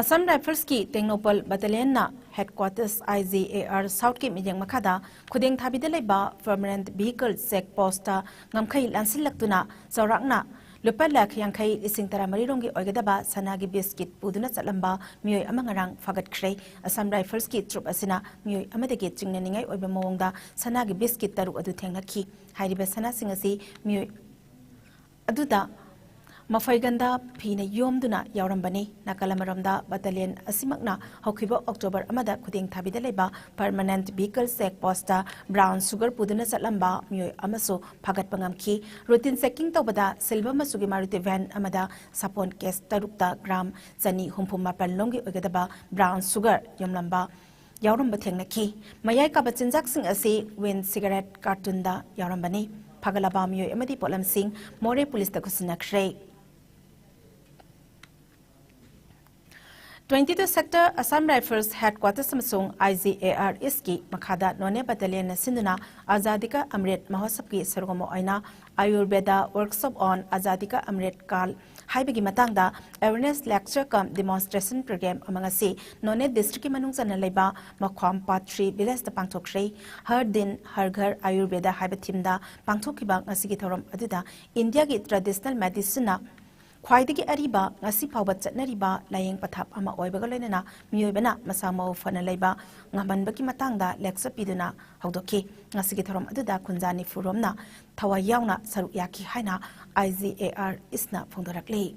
ꯑꯁꯥꯝ ꯔꯥꯏꯐꯜꯁꯀꯤ ꯇꯦꯡꯅꯧꯄꯜ ꯕꯠꯇꯥꯂꯤꯌꯟꯅ ꯍꯦꯗꯀ꯭ꯋꯥꯇꯔꯁ ꯑꯥꯏ ꯖꯤ ꯑꯦ ꯑꯥꯔ ꯁꯥꯎꯠꯀꯤ ꯃꯤꯠꯌꯦꯡ ꯃꯈꯥꯗ ꯈꯨꯗꯦꯡ ꯊꯥꯕꯤꯗ ꯂꯩꯕ ꯄꯔꯃꯅꯦꯟꯠ ꯚꯤꯍꯤꯀꯜ ꯆꯦꯛ ꯄꯣꯁꯇ ꯉꯝꯈꯩ ꯂꯥꯟꯁꯤꯜꯂꯛꯇꯨꯅ ꯆꯥꯎꯔꯥꯛꯅ ꯂꯨꯄꯥ ꯂꯥꯈ ꯌꯥꯡꯈꯩ ꯂꯤꯁꯤꯡ ꯇꯔꯥꯃꯔꯤ ꯔꯣꯝꯒꯤ ꯑꯣꯏꯒꯗꯕ ꯁꯅꯥꯒꯤ ꯕꯤꯁꯀꯤꯠ ꯄꯨꯗꯨꯅ ꯆꯠꯂꯝꯕ ꯃꯤꯑꯣꯏ ꯑꯃ ꯉꯔꯥꯡ ꯐꯥꯒꯠꯈ꯭ꯔꯦ꯫ ꯑꯁꯥꯝ ꯔꯥꯏꯐꯜꯁꯀꯤ ꯇ꯭ꯔꯨꯞ ꯑꯁꯤꯅ ꯃꯤꯑꯣꯏ ꯑꯃꯗꯒꯤ ꯆꯤꯡꯅꯅꯤꯡꯉꯥꯏ ꯑꯣꯏꯕ ꯃꯑꯣꯡꯗ ꯁꯅꯥꯒꯤ ꯕꯤꯁꯀꯤꯠ ꯇꯔꯨꯛ ꯑꯗꯨ ꯊꯦꯡꯅꯈꯤ꯫ ꯍꯥꯏꯔꯤꯕ ꯁꯅꯥꯁꯤꯡ ꯑꯁꯤ ꯃꯤꯑꯣꯏ ꯑꯗꯨꯗ ꯃꯐꯩꯒꯟꯗ ꯐꯤꯅ ꯌꯣꯝꯗꯨꯅ ꯌꯥꯎꯔꯝꯕꯅꯤ꯫ ꯅꯥꯀꯜ ꯑꯃꯔꯣꯝꯗ battalion ꯑꯁꯤꯃꯛꯅ ꯍꯧꯈꯤꯕ October ꯑꯃꯗ ꯈꯨꯗꯦꯡ ꯊꯥꯕꯤꯗ ꯂꯩꯕ permanent vehicle check postꯇ brown sugar ꯄꯨꯗꯨꯅ ꯆꯠꯂꯝꯕ ꯃꯤꯑꯣꯏ ꯑꯃꯁꯨ ꯐꯥꯒꯠꯄ ꯉꯝꯈꯤ꯫ Routine checking ꯇꯧꯕꯗ silver ꯃꯆꯨꯒꯤ Maruti van ꯑꯃꯗ ꯁꯥꯄꯣꯟ case ꯇꯔꯨꯛꯇ gram ꯆꯅꯤ ꯍꯨꯝꯐꯨ ꯃꯥꯄꯟ ꯂꯣꯝꯒꯤ ꯑꯣꯏꯒꯗꯕ brown sugar ꯌꯣꯝꯂꯝꯕ ꯌꯥꯎꯔꯝꯕ ꯊꯦꯡꯅꯈꯤ꯫ ꯃꯌꯥꯏ ꯀꯥꯕ ꯆꯤꯟꯖꯥꯛꯁꯤꯡ ꯑꯁꯤ Wind cigarette cartonꯗ ꯌꯥꯎꯔꯝꯕꯅꯤ꯫ ꯐꯒꯠꯂꯕ ꯃꯤꯑꯣꯏ ꯑꯃꯗꯤ ꯄꯣꯠꯂꯝꯁꯤꯡ ꯃꯣꯔꯦ ꯄꯨꯂꯤꯁꯇ ꯈꯨꯠꯁꯤꯟꯅꯈ꯭ꯔꯦ꯫ Twenty two Sector Assam Rifles Headquarters ꯑꯃꯁꯨꯡ I G A R Eastꯀꯤ ꯃꯈꯥꯗ ꯅꯣꯅꯦ battalionꯅ ꯁꯤꯟꯗꯨꯅ Azadi Ka Amrit Mahotsavꯀꯤ ꯁꯔꯨꯛ ꯑꯃ ꯑꯣꯏꯅ Ayurveda Workshop on Azadi Ka Amrit Kal ꯍꯥꯏꯕꯒꯤ ꯃꯇꯥꯡꯗ awareness lecture cum demonstration program ꯑꯃ ꯉꯁꯤ ꯅꯣꯅꯦ districtꯀꯤ ꯃꯅꯨꯡ ꯆꯟꯅ ꯂꯩꯕ ꯃꯈ꯭ꯋꯥꯝ Part three villageꯇ ꯄꯥꯡꯊꯣꯛꯈ꯭ꯔꯦ꯫ Har Din Har Ghar Ayurveda ꯍꯥꯏꯕ themeꯗ ꯄꯥꯡꯊꯣꯛꯈꯤꯕ ꯉꯁꯤꯒꯤ ꯊꯧꯔꯝ ꯑꯗꯨꯗ Indiaꯒꯤ traditional medicineꯅ ꯈ꯭ꯋꯥꯏꯗꯒꯤ ꯑꯔꯤꯕ, ꯉꯁꯤ ꯐꯥꯎꯕ ꯆꯠꯅꯔꯤꯕ ꯂꯥꯌꯦꯡ ꯄꯊꯥꯞ ꯑꯃ ꯑꯣꯏꯕꯒ ꯂꯣꯏꯅꯅ ꯃꯤꯑꯣꯏꯕꯅ ꯃꯁꯥ ꯃꯎ ꯐꯅ ꯂꯩꯕ ꯉꯝꯍꯟꯕꯒꯤ ꯃꯇꯥꯡꯗ lecture ꯄꯤꯗꯨꯅ ꯍꯧꯗꯣꯛꯈꯤ꯫ ꯉꯁꯤꯒꯤ ꯊꯧꯔꯝ ꯑꯗꯨꯗ ꯈꯨꯟꯖꯥ ꯅꯤꯐꯨ ꯔꯣꯝꯅ ꯊꯋꯥꯏ ꯌꯥꯎꯅ ꯁꯔꯨꯛ ꯌꯥꯈꯤ ꯍꯥꯏꯅ I G A R Eastꯅ ꯐꯣꯡꯗꯣꯔꯛꯂꯤ꯫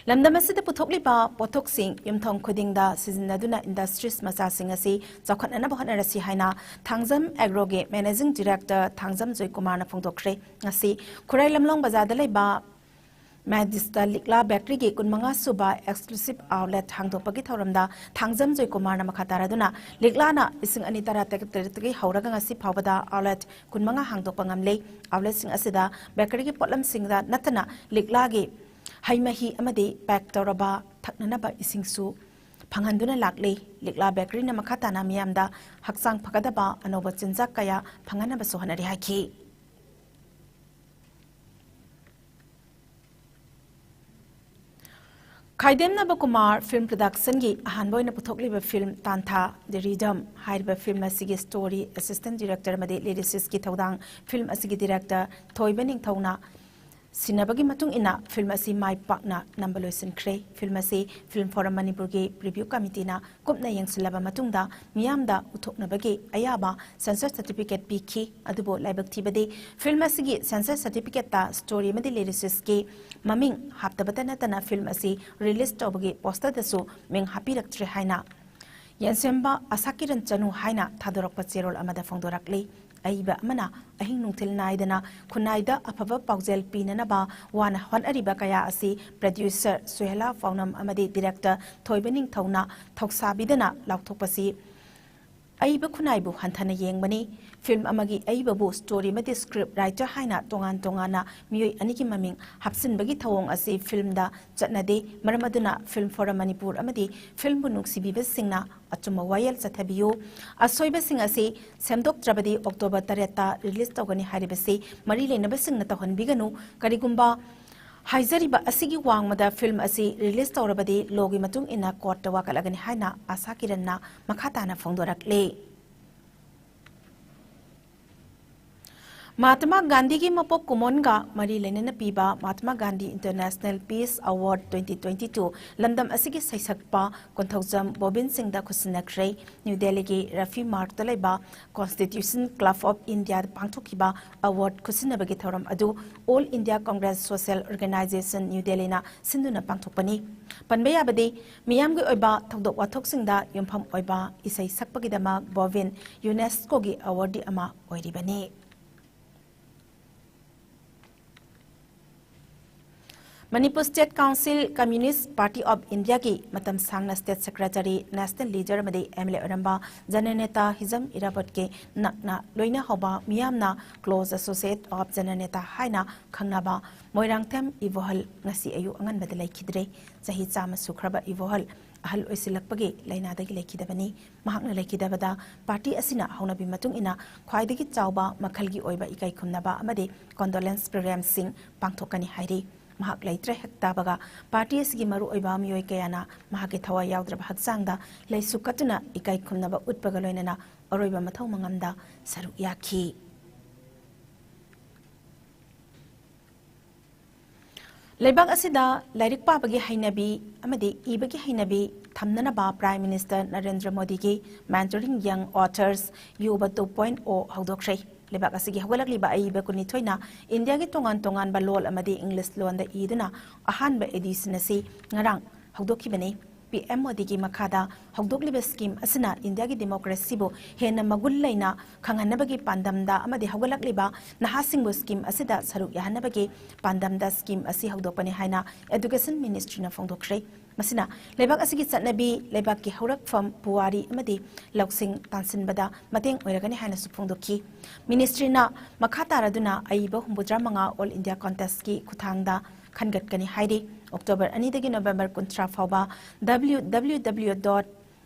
ꯂꯝꯗꯝ ꯑꯁꯤꯗ ꯄꯨꯊꯣꯛꯂꯤꯕ ꯄꯣꯠꯊꯣꯛꯁꯤꯡ ꯌꯨꯝꯊꯣꯡ ꯈꯨꯗꯤꯡꯗ ꯁꯤꯖꯤꯟꯅꯗꯨꯅ industries ꯃꯆꯥꯁꯤꯡ ꯑꯁꯤ ꯆꯥꯎꯈꯠꯅꯅꯕ ꯍꯣꯠꯅꯔꯁꯤ ꯍꯥꯏꯅ ꯊꯥꯡꯖꯝ Agroꯒꯤ managing director ꯊꯥꯡꯖꯝ ꯖꯣꯏꯀꯨꯃꯥꯔꯅ ꯐꯣꯡꯗꯣꯛꯈ꯭ꯔꯦ꯫ ꯉꯁꯤ ꯈꯨꯔꯥꯏ ꯂꯝꯂꯣꯡ ꯕꯖꯥꯔꯗ ꯂꯩꯕ ꯃꯦꯗꯤꯁꯇ ꯂꯤꯛꯂꯥ bakeryꯒꯤ ꯀꯨꯟꯃꯉꯥ ꯁꯨꯕ exclusive outlet ꯍꯥꯡꯗꯣꯛꯄꯒꯤ ꯊꯧꯔꯝꯗ ꯊꯥꯡꯖꯝ ꯖꯣꯏꯀꯨꯃꯥꯔꯅ ꯃꯈꯥ ꯇꯥꯔꯗꯨꯅ ꯂꯤꯛꯂꯥꯅ ꯂꯤꯁꯤꯡ ꯑꯅꯤ ꯇꯔꯥ ꯇꯔꯦꯠꯇꯒꯤ ꯍꯧꯔꯒ ꯉꯁꯤ ꯐꯥꯎꯕꯗ outlet ꯀꯨꯟꯃꯉꯥ ꯍꯥꯡꯗꯣꯛꯄ ꯉꯝꯂꯦ꯫ Outletꯁꯤꯡ ꯑꯁꯤꯗ bakeryꯒꯤ ꯄꯣꯠꯂꯝꯁꯤꯡꯗ ꯅꯠꯇꯅ ꯂꯤꯛꯂꯥꯒꯤ ꯍꯩ ꯃꯍꯤ ꯑꯃꯗꯤ pack ꯇꯧꯔꯕ ꯊꯛꯅꯅꯕ ꯏꯁꯤꯡꯁꯨ ꯐꯪꯍꯟꯗꯨꯅ ꯂꯥꯛꯂꯤ꯫ ꯂꯤꯛꯂꯥ bakeryꯅ ꯃꯈꯥ ꯇꯥꯅ ꯃꯤꯌꯥꯝꯗ ꯍꯛꯆꯥꯡ ꯐꯒꯗꯕ ꯑꯅꯧꯕ ꯆꯤꯟꯖꯥꯛ ꯀꯌꯥ ꯐꯪꯍꯟꯅꯕꯁꯨ ꯍꯣꯠꯅꯔꯤ ꯍꯥꯏꯈꯤ꯫ ꯈꯥꯏꯗꯦꯝ ꯅꯕꯀꯨꯃꯥꯔ Film Productionꯒꯤ ꯑꯍꯥꯟꯕ ꯑꯣꯏꯅ ꯄꯨꯊꯣꯛꯂꯤꯕ film ꯇꯥꯟꯊꯥ The Rhythm ꯍꯥꯏꯔꯤꯕ film ꯑꯁꯤꯒꯤ story, assistant director ꯑꯃꯗꯤ lyricistꯀꯤ ꯊꯧꯗꯥꯡ film ꯑꯁꯤꯒꯤ director ꯊꯣꯏꯕ ꯅꯤꯡꯊꯧꯅ ꯁꯤꯟꯅꯕꯒꯤ ꯃꯇꯨꯡ ꯏꯟꯅ ꯐꯤꯜꯝ ꯑꯁꯤ ꯃꯥꯏ ꯄꯥꯛꯅ ꯅꯝꯕ ꯂꯣꯏꯁꯤꯟꯈ꯭ꯔꯦ꯫ ꯐꯤꯜꯝ ꯑꯁꯤ Film Forum Manipurꯒꯤ review committeeꯅ ꯀꯨꯞꯅ ꯌꯦꯡꯁꯤꯜꯂꯕ ꯃꯇꯨꯡꯗ ꯃꯤꯌꯥꯝꯗ ꯎꯠꯊꯣꯛꯅꯕꯒꯤ ꯑꯌꯥꯕ censor certificate ꯄꯤꯈꯤ꯫ ꯑꯗꯨꯕꯨ ꯂꯥꯏꯕꯛ ꯊꯤꯕꯗꯤ ꯐꯤꯜꯝ ꯑꯁꯤꯒꯤ censor certificateꯇ story ꯑꯃꯗꯤ lyricistꯀꯤ ꯃꯃꯤꯡ ꯍꯥꯞꯇꯕꯇ ꯅꯠꯇꯅ ꯐꯤꯜꯝ ꯑꯁꯤ release ꯇꯧꯕꯒꯤ posterꯗꯁꯨ ꯃꯤꯡ ꯍꯥꯞꯄꯤꯔꯛꯇ꯭ꯔꯦ ꯍꯥꯏꯅ ꯌꯦꯟꯁꯦꯝꯕ ꯑꯁꯥ ꯀꯤꯔꯟ ꯆꯅꯨ ꯍꯥꯏꯅ ꯊꯥꯗꯣꯔꯛꯄ ꯆꯦꯔꯣꯜ ꯑꯃꯗ ꯐꯣꯡꯗꯣꯔꯛꯂꯤ꯫ ꯑꯏꯕ ꯑꯃꯅ ꯑꯍꯤꯡ ꯅꯨꯡꯊꯤꯜ ꯅꯥꯏꯗꯅ ꯈꯨꯟꯅꯥꯏꯗ ꯑꯐꯕ ꯄꯥꯎꯖꯦꯜ ꯄꯤꯅꯅꯕ ꯋꯥꯅ ꯍꯣꯠꯅꯔꯤꯕ ꯀꯌꯥ ꯑꯁꯤ producer ꯁꯨꯍꯦꯂꯥ ꯄꯥꯎꯅꯝ ꯑꯃꯗꯤ director ꯊꯣꯏꯕ ꯅꯤꯡꯊꯧꯅ ꯊꯧꯁꯥꯕꯤꯗꯅ ꯂꯥꯎꯊꯣꯛꯄꯁꯤ ꯑꯏꯕ ꯈꯨꯟꯅꯥꯏꯕꯨ ꯍꯟꯊꯅ ꯌꯦꯡꯕꯅꯤ꯫ ꯐꯤꯜꯝ ꯑꯃꯒꯤ ꯑꯏꯕꯕꯨ story ꯑꯃꯗꯤ script writer ꯍꯥꯏꯅ ꯇꯣꯉꯥꯟ ꯇꯣꯉꯥꯟꯅ ꯃꯤꯑꯣꯏ ꯑꯅꯤꯒꯤ ꯃꯃꯤꯡ ꯍꯥꯞꯆꯤꯟꯕꯒꯤ ꯊꯧꯑꯣꯡ ꯑꯁꯤ ꯐꯤꯜꯝꯗ ꯆꯠꯅꯗꯦ꯫ ꯃꯔꯝ ꯑꯗꯨꯅ Film Forum Manipur ꯑꯃꯗꯤ ꯐꯤꯜꯝꯕꯨ ꯅꯨꯡꯁꯤꯕꯤꯕꯁꯤꯡꯅ ꯑꯆꯨꯝꯕ ꯋꯥꯌꯦꯜ ꯆꯠꯊꯕꯤꯌꯨ꯫ ꯑꯁꯣꯏꯕꯁꯤꯡ ꯑꯁꯤ ꯁꯦꯝꯗꯣꯛꯇ꯭ꯔꯕꯗꯤ October ꯇꯔꯦꯠꯇ release ꯇꯧꯒꯅꯤ ꯍꯥꯏꯔꯤꯕꯁꯤ ꯃꯔꯤ ꯂꯩꯅꯕꯁꯤꯡꯅ ꯇꯧꯍꯟꯕꯤꯒꯅꯨ꯫ ꯀꯔꯤꯒꯨꯝꯕ ꯍꯥꯏꯖꯔꯤꯕ ꯑꯁꯤꯒꯤ ꯋꯥꯡꯃꯗ ꯐꯤꯜꯝ ꯑꯁꯤ release ꯇꯧꯔꯕꯗꯤ lawꯒꯤ ꯃꯇꯨꯡ ꯏꯟꯅ courtꯇ ꯋꯥꯀꯠꯂꯒꯅꯤ ꯍꯥꯏꯅ ꯑꯁꯥ ꯀꯤꯔꯟꯅ ꯃꯈꯥ ꯇꯥꯅ ꯐꯣꯡꯗꯣꯔꯛꯂꯤ꯫ ꯃꯍꯥꯇꯃꯥ ꯒꯥꯟꯙꯤꯒꯤ ꯃꯄꯣꯛ ꯀꯨꯝꯑꯣꯟꯒ ꯃꯔꯤ ꯂꯩꯅꯅ ꯄꯤꯕ Mahatma Gandhi International Peace Award twenty twenty two ꯂꯝꯗꯝ ꯑꯁꯤꯒꯤ ꯁꯩꯁꯛꯄ ꯀꯣꯟꯊꯧꯖꯝ ꯕꯣꯕꯤꯟ ꯁꯤꯡꯗ ꯈꯨꯠꯁꯤꯟꯅꯈ꯭ꯔꯦ꯫ ꯅ꯭ꯌꯨ ꯗꯦꯜꯂꯤꯒꯤ ꯔꯐꯤ ꯃꯥꯔꯛꯇ ꯂꯩꯕ Constitution Club of Indiaꯗ ꯄꯥꯡꯊꯣꯛꯈꯤꯕ award ꯈꯨꯠꯁꯤꯟꯅꯕꯒꯤ ꯊꯧꯔꯝ ꯑꯗꯨ All India Congress Social Organization, New Delhiꯅ ꯁꯤꯟꯗꯨꯅ ꯄꯥꯡꯊꯣꯛꯄꯅꯤ꯫ ꯄꯟꯕ ꯌꯥꯕꯗꯤ, ꯃꯤꯌꯥꯝꯒꯤ ꯑꯣꯏꯕ ꯊꯧꯗꯣꯛ ꯋꯥꯊꯣꯛꯁꯤꯡꯗ ꯌꯨꯝꯐꯝ ꯑꯣꯏꯕ ꯏꯁꯩ ꯁꯛꯄꯒꯤꯗꯃꯛ ꯕꯣꯕꯤꯟ UNESCOꯒꯤ awardee ꯑꯃ ꯑꯣꯏꯔꯤꯕꯅꯤ꯫ Manipur State Council Communist Party of Indiaꯒꯤ ꯃꯇꯝ ꯁꯥꯡꯅ State Secretary, National Leader ꯑꯃꯗꯤ MLA ꯑꯣꯏꯔꯝꯕ ꯖꯅꯅꯦꯇꯥ ꯍꯤꯖꯝ ꯏꯔꯥꯕꯣꯠꯀꯤ ꯅꯛꯅ ꯂꯣꯏꯅꯍꯧꯕ ꯃꯤꯌꯥꯝꯅ Close Associate of ꯖꯅꯅꯦꯇꯥ ꯍꯥꯏꯅ ꯈꯪꯅꯕ ꯃꯣꯏꯔꯥꯡꯊꯦꯝ ꯏꯕꯣꯍꯜ ꯉꯁꯤ ꯑꯌꯨꯛ ꯑꯉꯟꯕꯗ ꯂꯩꯈꯤꯗ꯭ꯔꯦ꯫ ꯆꯍꯤ ꯆꯥꯝꯃ ꯁꯨꯈ꯭ꯔꯕ ꯏꯕꯣꯍꯜ ꯑꯍꯜ ꯑꯣꯏꯁꯤꯜꯂꯛꯄꯒꯤ ꯂꯥꯏꯅꯥꯗꯒꯤ ꯂꯩꯈꯤꯗꯕꯅꯤ꯫ ꯃꯍꯥꯛꯅ ꯂꯩꯈꯤꯗꯕꯗ party ꯑꯁꯤꯅ ꯍꯧꯅꯕꯤ ꯃꯇꯨꯡ ꯏꯟꯅ ꯈ꯭ꯋꯥꯏꯗꯒꯤ ꯆꯥꯎꯕ ꯃꯈꯜꯒꯤ ꯑꯣꯏꯕ ꯏꯀꯥꯏ ꯈꯨꯝꯅꯕ ꯑꯃꯗꯤ condolence programmeꯁꯤꯡ ꯄꯥꯡꯊꯣꯛꯀꯅꯤ ꯍꯥꯏꯔꯤ꯫ ꯃꯍꯥꯛ ꯂꯩꯇ꯭ꯔꯦ ꯍꯦꯛ ꯇꯥꯕꯒ party ꯑꯁꯤꯒꯤ ꯃꯔꯨꯑꯣꯏꯕ ꯃꯤꯑꯣꯏ ꯀꯌꯥꯅ ꯃꯍꯥꯛꯀꯤ ꯊꯋꯥꯏ ꯌꯥꯎꯗ꯭ꯔꯕ ꯍꯛꯆꯥꯡꯗ ꯂꯩꯁꯨ ꯀꯠꯇꯨꯅ ꯏꯀꯥꯏ ꯈꯨꯝꯅꯕ ꯎꯠꯄꯒ ꯂꯣꯏꯅꯅ ꯑꯔꯣꯏꯕ ꯃꯊꯧ ꯃꯉꯝꯗ ꯁꯔꯨꯛ ꯌꯥꯈꯤ꯫ ꯂꯩꯕꯥꯛ ꯑꯁꯤꯗ ꯂꯥꯏꯔꯤꯛ ꯄꯥꯕꯒꯤ ꯍꯩꯅꯕꯤ ꯑꯃꯗꯤ ꯏꯕꯒꯤ ꯍꯩꯅꯕꯤ ꯊꯝꯅꯅꯕ Prime Minister ꯅꯔꯦꯟꯗ꯭ꯔ ꯃꯣꯗꯤꯒꯤ Mentoring Young Authors Yuva two point o ꯍꯧꯗꯣꯛꯈ꯭ꯔꯦ꯫ ꯂꯩꯕꯥꯛ ꯑꯁꯤꯒꯤ ꯍꯧꯒꯠꯂꯛꯂꯤꯕ ꯑꯏꯕ ꯀꯨꯟꯅꯤꯊꯣꯏꯅ ꯏꯟꯗꯤꯌꯥꯒꯤ ꯇꯣꯉꯥꯟ ꯇꯣꯉꯥꯟꯕ ꯂꯣꯜ ꯑꯃꯗꯤ ꯏꯪꯂꯤꯁ ꯂꯣꯟꯗ ꯏꯗꯨꯅ ꯑꯍꯥꯟꯕ edition ꯑꯁꯤ ꯉꯔꯥꯡ ꯍꯧꯗꯣꯛꯈꯤꯕꯅꯤ꯫ ꯄꯤ ꯑꯦꯝ ꯃꯣꯗꯤꯒꯤ ꯃꯈꯥꯗ ꯍꯧꯗꯣꯛꯂꯤꯕ scheme ꯑꯁꯤꯅ ꯏꯟꯗꯤꯌꯥꯒꯤ democracyꯕꯨ ꯍꯦꯟꯅ ꯃꯒꯨꯟ ꯂꯩꯅ ꯈꯪꯍꯟꯅꯕꯒꯤ ꯄꯥꯟꯗꯝꯗ ꯑꯃꯗꯤ ꯍꯧꯒꯠꯂꯛꯂꯤꯕ ꯅꯍꯥꯁꯤꯡꯕꯨ scheme ꯑꯁꯤꯗ ꯁꯔꯨꯛ ꯌꯥꯍꯟꯅꯕꯒꯤ ꯄꯥꯟꯗꯝꯗ scheme ꯑꯁꯤ ꯍꯧꯗꯣꯛꯄꯅꯤ ꯍꯥꯏꯅ Education Ministryꯅ ꯐꯣꯡꯗꯣꯛꯈ꯭ꯔꯦ꯫ ꯃꯁꯤꯅ ꯂꯩꯕꯥꯛ ꯑꯁꯤꯒꯤ ꯆꯠꯅꯕꯤ, ꯂꯩꯕꯥꯛꯀꯤ ꯍꯧꯔꯛꯐꯝ, ꯄꯨꯋꯥꯔꯤ ꯑꯃꯗꯤ ꯂꯧꯁꯤꯡ ꯇꯥꯟꯁꯤꯟꯕꯗ ꯃꯇꯦꯡ ꯑꯣꯏꯔꯒꯅꯤ ꯍꯥꯏꯅꯁꯨ ꯐꯣꯡꯗꯣꯛꯈꯤ꯫ Ministryꯅ ꯃꯈꯥ ꯇꯥꯔꯗꯨꯅ ꯑꯏꯕ ꯍꯨꯝꯐꯨꯇꯔꯥ ꯃꯉꯥ All India Contestꯀꯤ ꯈꯨꯠꯊꯥꯡꯗ ꯈꯟꯒꯠꯀꯅꯤ ꯍꯥꯏꯔꯤ꯫ October ꯑꯅꯤꯗꯒꯤ November ꯀꯨꯟꯊ꯭ꯔꯥ ꯐꯥꯎꯕ W W W dot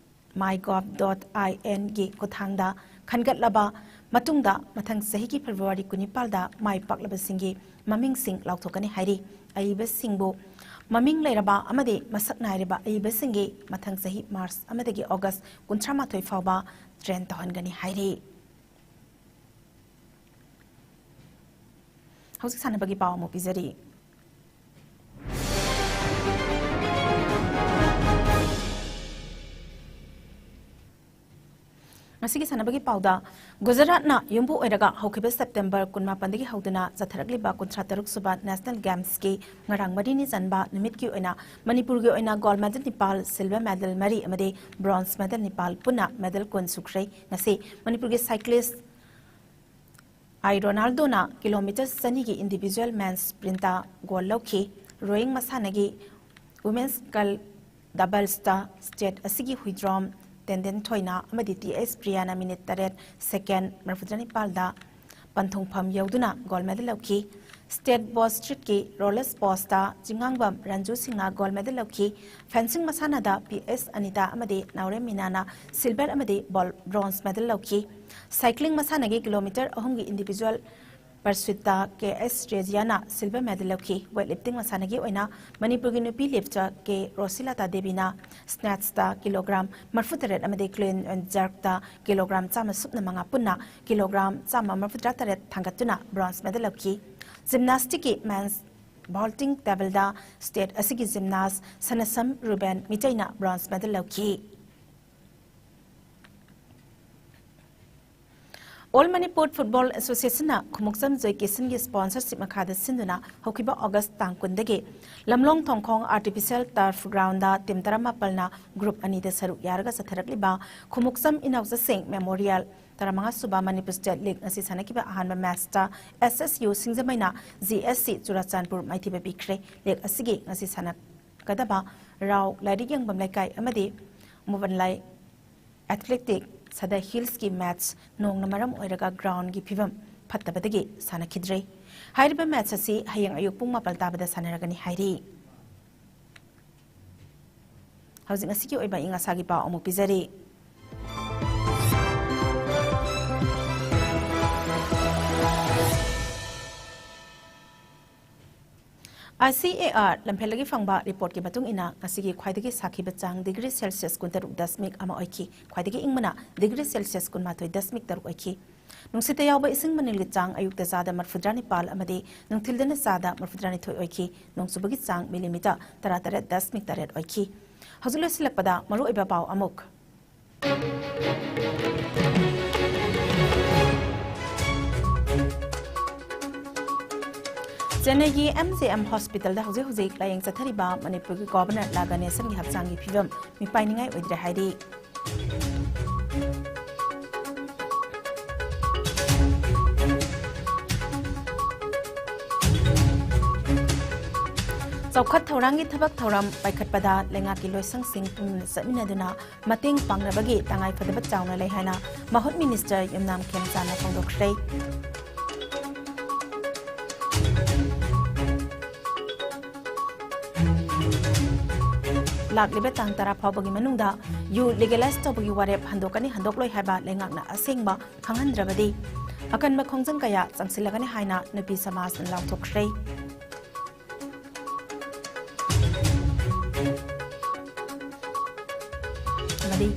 mygov dot in ꯒꯤ ꯈꯨꯠꯊꯥꯡꯗ ꯈꯟꯒꯠꯂꯕ ꯃꯇꯨꯡꯗ ꯃꯊꯪ ꯆꯍꯤꯒꯤ February ꯀꯨꯟꯅꯤꯄꯥꯜꯗ ꯃꯥꯏ ꯄꯥꯛꯂꯕꯁꯤꯡꯒꯤ ꯃꯃꯤꯡꯁꯤꯡ ꯂꯥꯎꯊꯣꯛꯀꯅꯤ ꯍꯥꯏꯔꯤ꯫ ꯑꯏꯕꯁꯤꯡꯕꯨ ꯃꯃꯤꯡ ꯂꯩꯔꯕ ꯑꯃꯗꯤ ꯃꯁꯛ ꯅꯥꯏꯔꯕ ꯑꯏꯕꯁꯤꯡꯒꯤ ꯃꯊꯪ ꯆꯍꯤ March ꯑꯃꯗꯒꯤ August ꯀꯨꯟꯊ꯭ꯔꯥ ꯃꯥꯊꯣꯏ ꯐꯥꯎꯕ train ꯇꯧꯍꯟꯒꯅꯤ ꯍꯥꯏꯔꯤ꯫ ꯍꯧꯖꯤꯛ ꯁꯥꯟꯅꯕꯒꯤ ꯄꯥꯎ ꯑꯃꯨꯛ ꯄꯤꯖꯔꯤ꯫ ꯉꯁꯤꯒꯤ ꯁꯥꯟꯅꯕꯒꯤ ꯄꯥꯎꯗ, ꯒꯨꯖꯔꯥꯠꯅ ꯌꯨꯝꯕꯨ ꯑꯣꯏꯔꯒ ꯍꯧꯈꯤꯕ September ꯀꯨꯟꯃꯥꯄꯟꯗꯒꯤ ꯍꯧꯗꯨꯅ ꯆꯠꯊꯔꯛꯂꯤꯕ ꯀꯨꯟꯊ꯭ꯔꯥ ꯇꯔꯨꯛ ꯁꯨꯕ National Gamesꯀꯤ ꯉꯔꯥꯡ ꯃꯔꯤꯅꯤ ꯆꯟꯕ ꯅꯨꯃꯤꯠꯀꯤ ꯑꯣꯏꯅ ꯃꯅꯤꯄꯨꯔꯒꯤ ꯑꯣꯏꯅ gold medal ꯅꯤꯄꯥꯜ, silver medal ꯃꯔꯤ ꯑꯃꯗꯤ bronze medal ꯅꯤꯄꯥꯜ, ꯄꯨꯟꯅ medal ꯀꯨꯟ ꯁꯨꯈ꯭ꯔꯦ꯫ ꯉꯁꯤ ꯃꯅꯤꯄꯨꯔꯒꯤ cyclist ꯑꯥꯏ ꯔꯣꯅꯥꯜꯗꯣꯅ kilometre ꯆꯅꯤꯒꯤ individual men's sprintꯇ gold ꯂꯧꯈꯤ꯫ Rowing ꯃꯁꯥꯟꯅꯒꯤ women's scull doubleꯁꯇ state ꯑꯁꯤꯒꯤ ꯍꯨꯏꯗ꯭ꯔꯣꯝ ꯇꯦꯟꯗꯦꯟ ꯊꯣꯏꯅ ꯑꯃꯗꯤ ꯇꯤ ꯑꯦꯁ ꯄ꯭ꯔꯤꯌꯥꯅ minute ꯇꯔꯦꯠ second ꯃꯔꯤꯐꯨꯇꯔꯥꯅꯤꯄꯥꯜꯗ ꯄꯟꯊꯨꯡꯐꯝ ꯌꯧꯗꯨꯅ gold medal ꯂꯧꯈꯤ꯫ State bowstrokesꯀꯤ rollers bowstaꯇ ꯆꯤꯡꯉꯥꯡꯕꯝ ꯔꯟꯖꯨ ꯁꯤꯡꯅ gold medal ꯂꯧꯈꯤ꯫ Fencing ꯃꯁꯥꯟꯅꯗ ꯄꯤ ꯑꯦꯁ ꯑꯅꯤꯇꯥ ꯑꯃꯗꯤ ꯅꯥꯎꯔꯦꯝ ꯃꯤꯅꯥꯅ silver ꯑꯃꯗꯤ bol-, bronze medal ꯂꯧꯈꯤ꯫ Cycling ꯃꯁꯥꯟꯅꯒꯤ kilometre ꯑꯍꯨꯝꯒꯤ individual pursuitꯇ ꯀꯦ ꯑꯦꯁ ꯔꯦꯖꯤꯌꯥꯅ silver medal ꯂꯧꯈꯤ꯫ Weightlifting ꯃꯁꯥꯟꯅꯒꯤ ꯑꯣꯏꯅ ꯃꯅꯤꯄꯨꯔꯒꯤ ꯅꯨꯄꯤ lifter ꯀꯦ ꯔꯣꯁꯤꯂꯇꯥ ꯗꯦꯕꯤꯅ snatchꯇ kilogram ꯃꯔꯤꯐꯨꯇꯔꯦꯠ ꯑꯃꯗꯤ clean and jerkꯇ kilogram ꯆꯥꯝꯃ ꯁꯨꯞꯅ ꯃꯉꯥ ꯄꯨꯟꯅ kilogram ꯆꯥꯝꯃ ꯃꯔꯤꯐꯨꯇꯔꯥ ꯇꯔꯦꯠ ꯊꯥꯡꯒꯠꯇꯨꯅ bronze medal ꯂꯧꯈꯤ꯫ Gymnasticꯀꯤ men's Vaulting tableꯗ state ꯑꯁꯤꯒꯤ gymnast ꯁꯅꯁꯝ ꯔꯨꯕꯦꯟ ꯃꯤꯇꯩꯅ bronze medal ꯂꯧꯈꯤ꯫ All Manipur Football Associationꯅ Khumukcham ꯖꯣꯏꯀꯤꯁꯟꯒꯤ sponsorship ꯃꯈꯥꯗ ꯁꯤꯟꯗꯨꯅ ꯍꯧꯈꯤꯕ August ꯇꯥꯡ ꯀꯨꯟꯗꯒꯤ ꯂꯝꯂꯣꯡ ꯊꯣꯡꯈꯣꯡ artificial turf groundꯗ team ꯇꯔꯥꯃꯥꯄꯜꯅ group ꯑꯅꯤꯗ ꯁꯔꯨꯛ ꯌꯥꯔꯒ ꯆꯠꯊꯔꯛꯂꯤꯕ ꯈꯨꯃꯨꯛꯆꯝ ꯏꯅꯥꯎꯆꯥꯁꯤꯡ Memorial ꯇꯔꯥꯃꯉꯥ ꯁꯨꯕ Manipur State League ꯉꯁꯤ ꯁꯥꯟꯅꯈꯤꯕ ꯑꯍꯥꯟꯕ matchꯇ S S U ꯁꯤꯡꯖꯃꯩꯅ G S C Churachandpur ꯃꯥꯏꯊꯤꯕ ꯄꯤꯈ꯭ꯔꯦ꯫ League ꯑꯁꯤꯒꯤ ꯉꯁꯤ ꯁꯥꯟꯅꯒꯗꯕ ꯔꯥꯎ ꯂꯥꯏꯔꯤꯛ ꯌꯦꯡꯕꯝ ꯂꯩꯀꯥꯏ ꯑꯃꯗꯤ ꯃꯨꯕꯟꯂꯥꯏ Athletic ꯁꯗ Hillsꯀꯤ match ꯅꯣꯡꯅ ꯃꯔꯝ ꯑꯣꯏꯔꯒ groundꯒꯤ ꯐꯤꯕꯝ ꯐꯠꯇꯕꯗꯒꯤ ꯁꯥꯟꯅꯈꯤꯗ꯭ꯔꯦ꯫ ꯍꯥꯏꯔꯤꯕ match ꯑꯁꯤ ꯍꯌꯦꯡ ꯑꯌꯨꯛ ꯄꯨꯡ ꯃꯥꯄꯜ ꯇꯥꯕꯗ ꯁꯥꯟꯅꯔꯒꯅꯤ ꯍꯥꯏꯔꯤ꯫ ꯍꯧꯖꯤꯛ ꯉꯁꯤꯒꯤ ꯑꯣꯏꯕ ꯑꯏꯪ ꯑꯁꯥꯒꯤ ꯄꯥꯎ ꯑꯃꯨꯛ ꯄꯤꯖꯔꯤ꯫ I C A R ꯂꯝꯐꯦꯜꯗꯒꯤ ꯐꯪꯕ reportꯀꯤ ꯃꯇꯨꯡ ꯏꯟꯅ ꯉꯁꯤꯒꯤ ꯈ꯭ꯋꯥꯏꯗꯒꯤ ꯁꯥꯈꯤꯕ ꯆꯥꯡ degree Celsius ꯀꯨꯟꯇꯔꯨꯛ ꯗꯁꯃꯤꯛ ꯑꯃ ꯑꯣꯏꯈꯤ꯫ ꯈ꯭ꯋꯥꯏꯗꯒꯤ ꯏꯪꯕꯅ degree Celsius ꯀꯨꯟꯃꯥꯊꯣꯏ ꯗꯁꯃꯤꯛ ꯇꯔꯨꯛ ꯑꯣꯏꯈꯤ꯫ ꯅꯨꯡꯁꯤꯠꯇ ꯌꯥꯎꯕ ꯏꯁꯤꯡ ꯃꯅꯤꯜꯒꯤ ꯆꯥꯡ ꯑꯌꯨꯛꯇ ꯆꯥꯗ ꯃꯔꯤꯐꯨꯇꯔꯥ ꯅꯤꯄꯥꯜ ꯑꯃꯗꯤ ꯅꯨꯡꯊꯤꯜꯗꯅ ꯆꯥꯗ ꯃꯔꯤꯐꯨꯇꯔꯥ ꯅꯤꯊꯣꯏ ꯑꯣꯏꯈꯤ꯫ ꯅꯣꯡ ꯆꯨꯕꯒꯤ ꯆꯥꯡ millimeter ꯇꯔꯥꯇꯔꯦꯠ ꯗꯁꯃꯤꯛ ꯇꯔꯦꯠ ꯑꯣꯏꯈꯤ꯫ ꯍꯧꯖꯤꯛ ꯂꯣꯏꯁꯤꯜꯂꯛꯄꯗ ꯃꯔꯨꯑꯣꯏꯕ ꯄꯥꯎ ꯑꯃꯨꯛ꯫ ꯆꯦꯟꯅꯩꯒꯤ M G M hospitalꯗ ꯍꯧꯖꯤꯛ ꯍꯧꯖꯤꯛ ꯂꯥꯌꯦꯡ ꯆꯠꯊꯔꯤꯕ ꯃꯅꯤꯄꯨꯔꯒꯤ Governor ꯂꯥ ꯒꯅꯦꯁꯟꯒꯤ ꯍꯛꯆꯥꯡꯒꯤ ꯐꯤꯕꯝ ꯃꯤꯄꯥꯏꯅꯤꯡꯉꯥꯏ ꯑꯣꯏꯗ꯭ꯔꯦ ꯍꯥꯏꯔꯤ꯫ ꯆꯥꯎꯈꯠ ꯊꯧꯔꯥꯡꯒꯤ ꯊꯕꯛ ꯊꯧꯔꯝ ꯄꯥꯏꯈꯠꯄꯗ ꯂꯩꯉꯥꯛꯀꯤ ꯂꯣꯏꯁꯪꯁꯤꯡ ꯄꯨꯟꯅ ꯆꯠꯃꯤꯟꯅꯗꯨꯅ ꯃꯇꯦꯡ ꯄꯥꯡꯅꯕꯒꯤ ꯇꯉꯥꯏꯐꯗꯕ ꯆꯥꯎꯅ ꯂꯩ ꯍꯥꯏꯅ ꯃꯍꯨꯠ Minister ꯌꯨꯝꯅꯥꯝ ꯈꯦꯝꯆꯥꯟꯅ ꯐꯣꯡꯗꯣꯛꯈ꯭ꯔꯦ꯫ ꯂꯥꯛꯂꯤꯕ ꯇꯥꯡ ꯇꯔꯥ ꯐꯥꯎꯕꯒꯤ ꯃꯅꯨꯡꯗ ꯌꯨ legalize ꯇꯧꯕꯒꯤ ꯋꯥꯔꯦꯞ ꯍꯟꯗꯣꯛꯀꯅꯤ ꯍꯟꯗꯣꯛꯂꯣꯏ ꯍꯥꯏꯕ ꯂꯩꯉꯥꯛꯅ ꯑꯁꯦꯡꯕ ꯈꯪꯍꯟꯗ꯭ꯔꯕꯗꯤ ꯑꯀꯟꯕ ꯈꯣꯡꯖꯪ ꯀꯌꯥ ꯆꯪꯁꯤꯜꯂꯒꯅꯤ ꯍꯥꯏꯅ ꯅꯨꯄꯤ ꯁꯃꯥꯖꯅ ꯂꯥꯎꯊꯣꯛꯈ꯭ꯔꯦ꯫ ꯑꯃꯗꯤ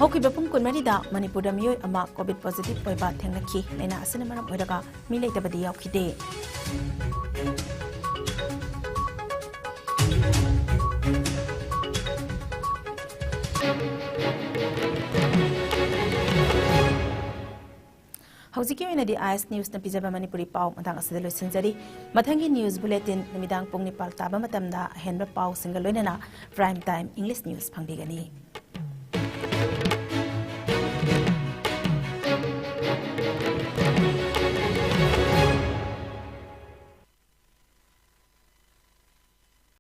ꯍꯧꯈꯤꯕ ꯄꯨꯡ ꯀꯨꯟꯃꯔꯤꯗ ꯃꯅꯤꯄꯨꯔꯗ ꯃꯤꯑꯣꯏ ꯑꯃ COVID positive ꯑꯣꯏꯕ ꯊꯦꯡꯅꯈꯤ꯫ ꯂꯥꯏꯅꯥ ꯑꯁꯤꯅ ꯃꯔꯝ ꯑꯣꯏꯔꯒ ꯃꯤ ꯂꯩꯇꯕꯗꯤ ꯌꯥꯎꯈꯤꯗꯦ꯫ ꯍꯧꯖꯤꯛꯀꯤ ꯑꯣꯏꯅꯗꯤ ꯑꯥꯏ ꯑꯦꯁ ꯅ꯭ꯌꯨꯁꯅ ꯄꯤꯖꯕ ꯃꯅꯤꯄꯨꯔꯤ ꯄꯥꯎ ꯃꯇꯥꯡ ꯑꯁꯤꯗ ꯂꯣꯏꯁꯤꯟꯖꯔꯤ꯫ ꯃꯊꯪꯒꯤ ꯅ꯭ꯌꯨꯁ ꯕꯨꯂꯦꯇꯤꯟ ꯅꯨꯃꯤꯗꯥꯡ ꯄꯨꯡ ꯅꯤꯄꯥꯜ ꯇꯥꯕ ꯃꯇꯝꯗ ꯑꯍꯦꯟꯕ ꯄꯥꯎꯁꯤꯡꯒ ꯂꯣꯏꯅꯅ ꯄ꯭ꯔꯥꯏꯝ ꯇꯥꯏꯝ ꯏꯪꯂꯤꯁ ꯅ꯭ꯌꯨꯁ ꯐꯪꯕꯤꯒꯅꯤ꯫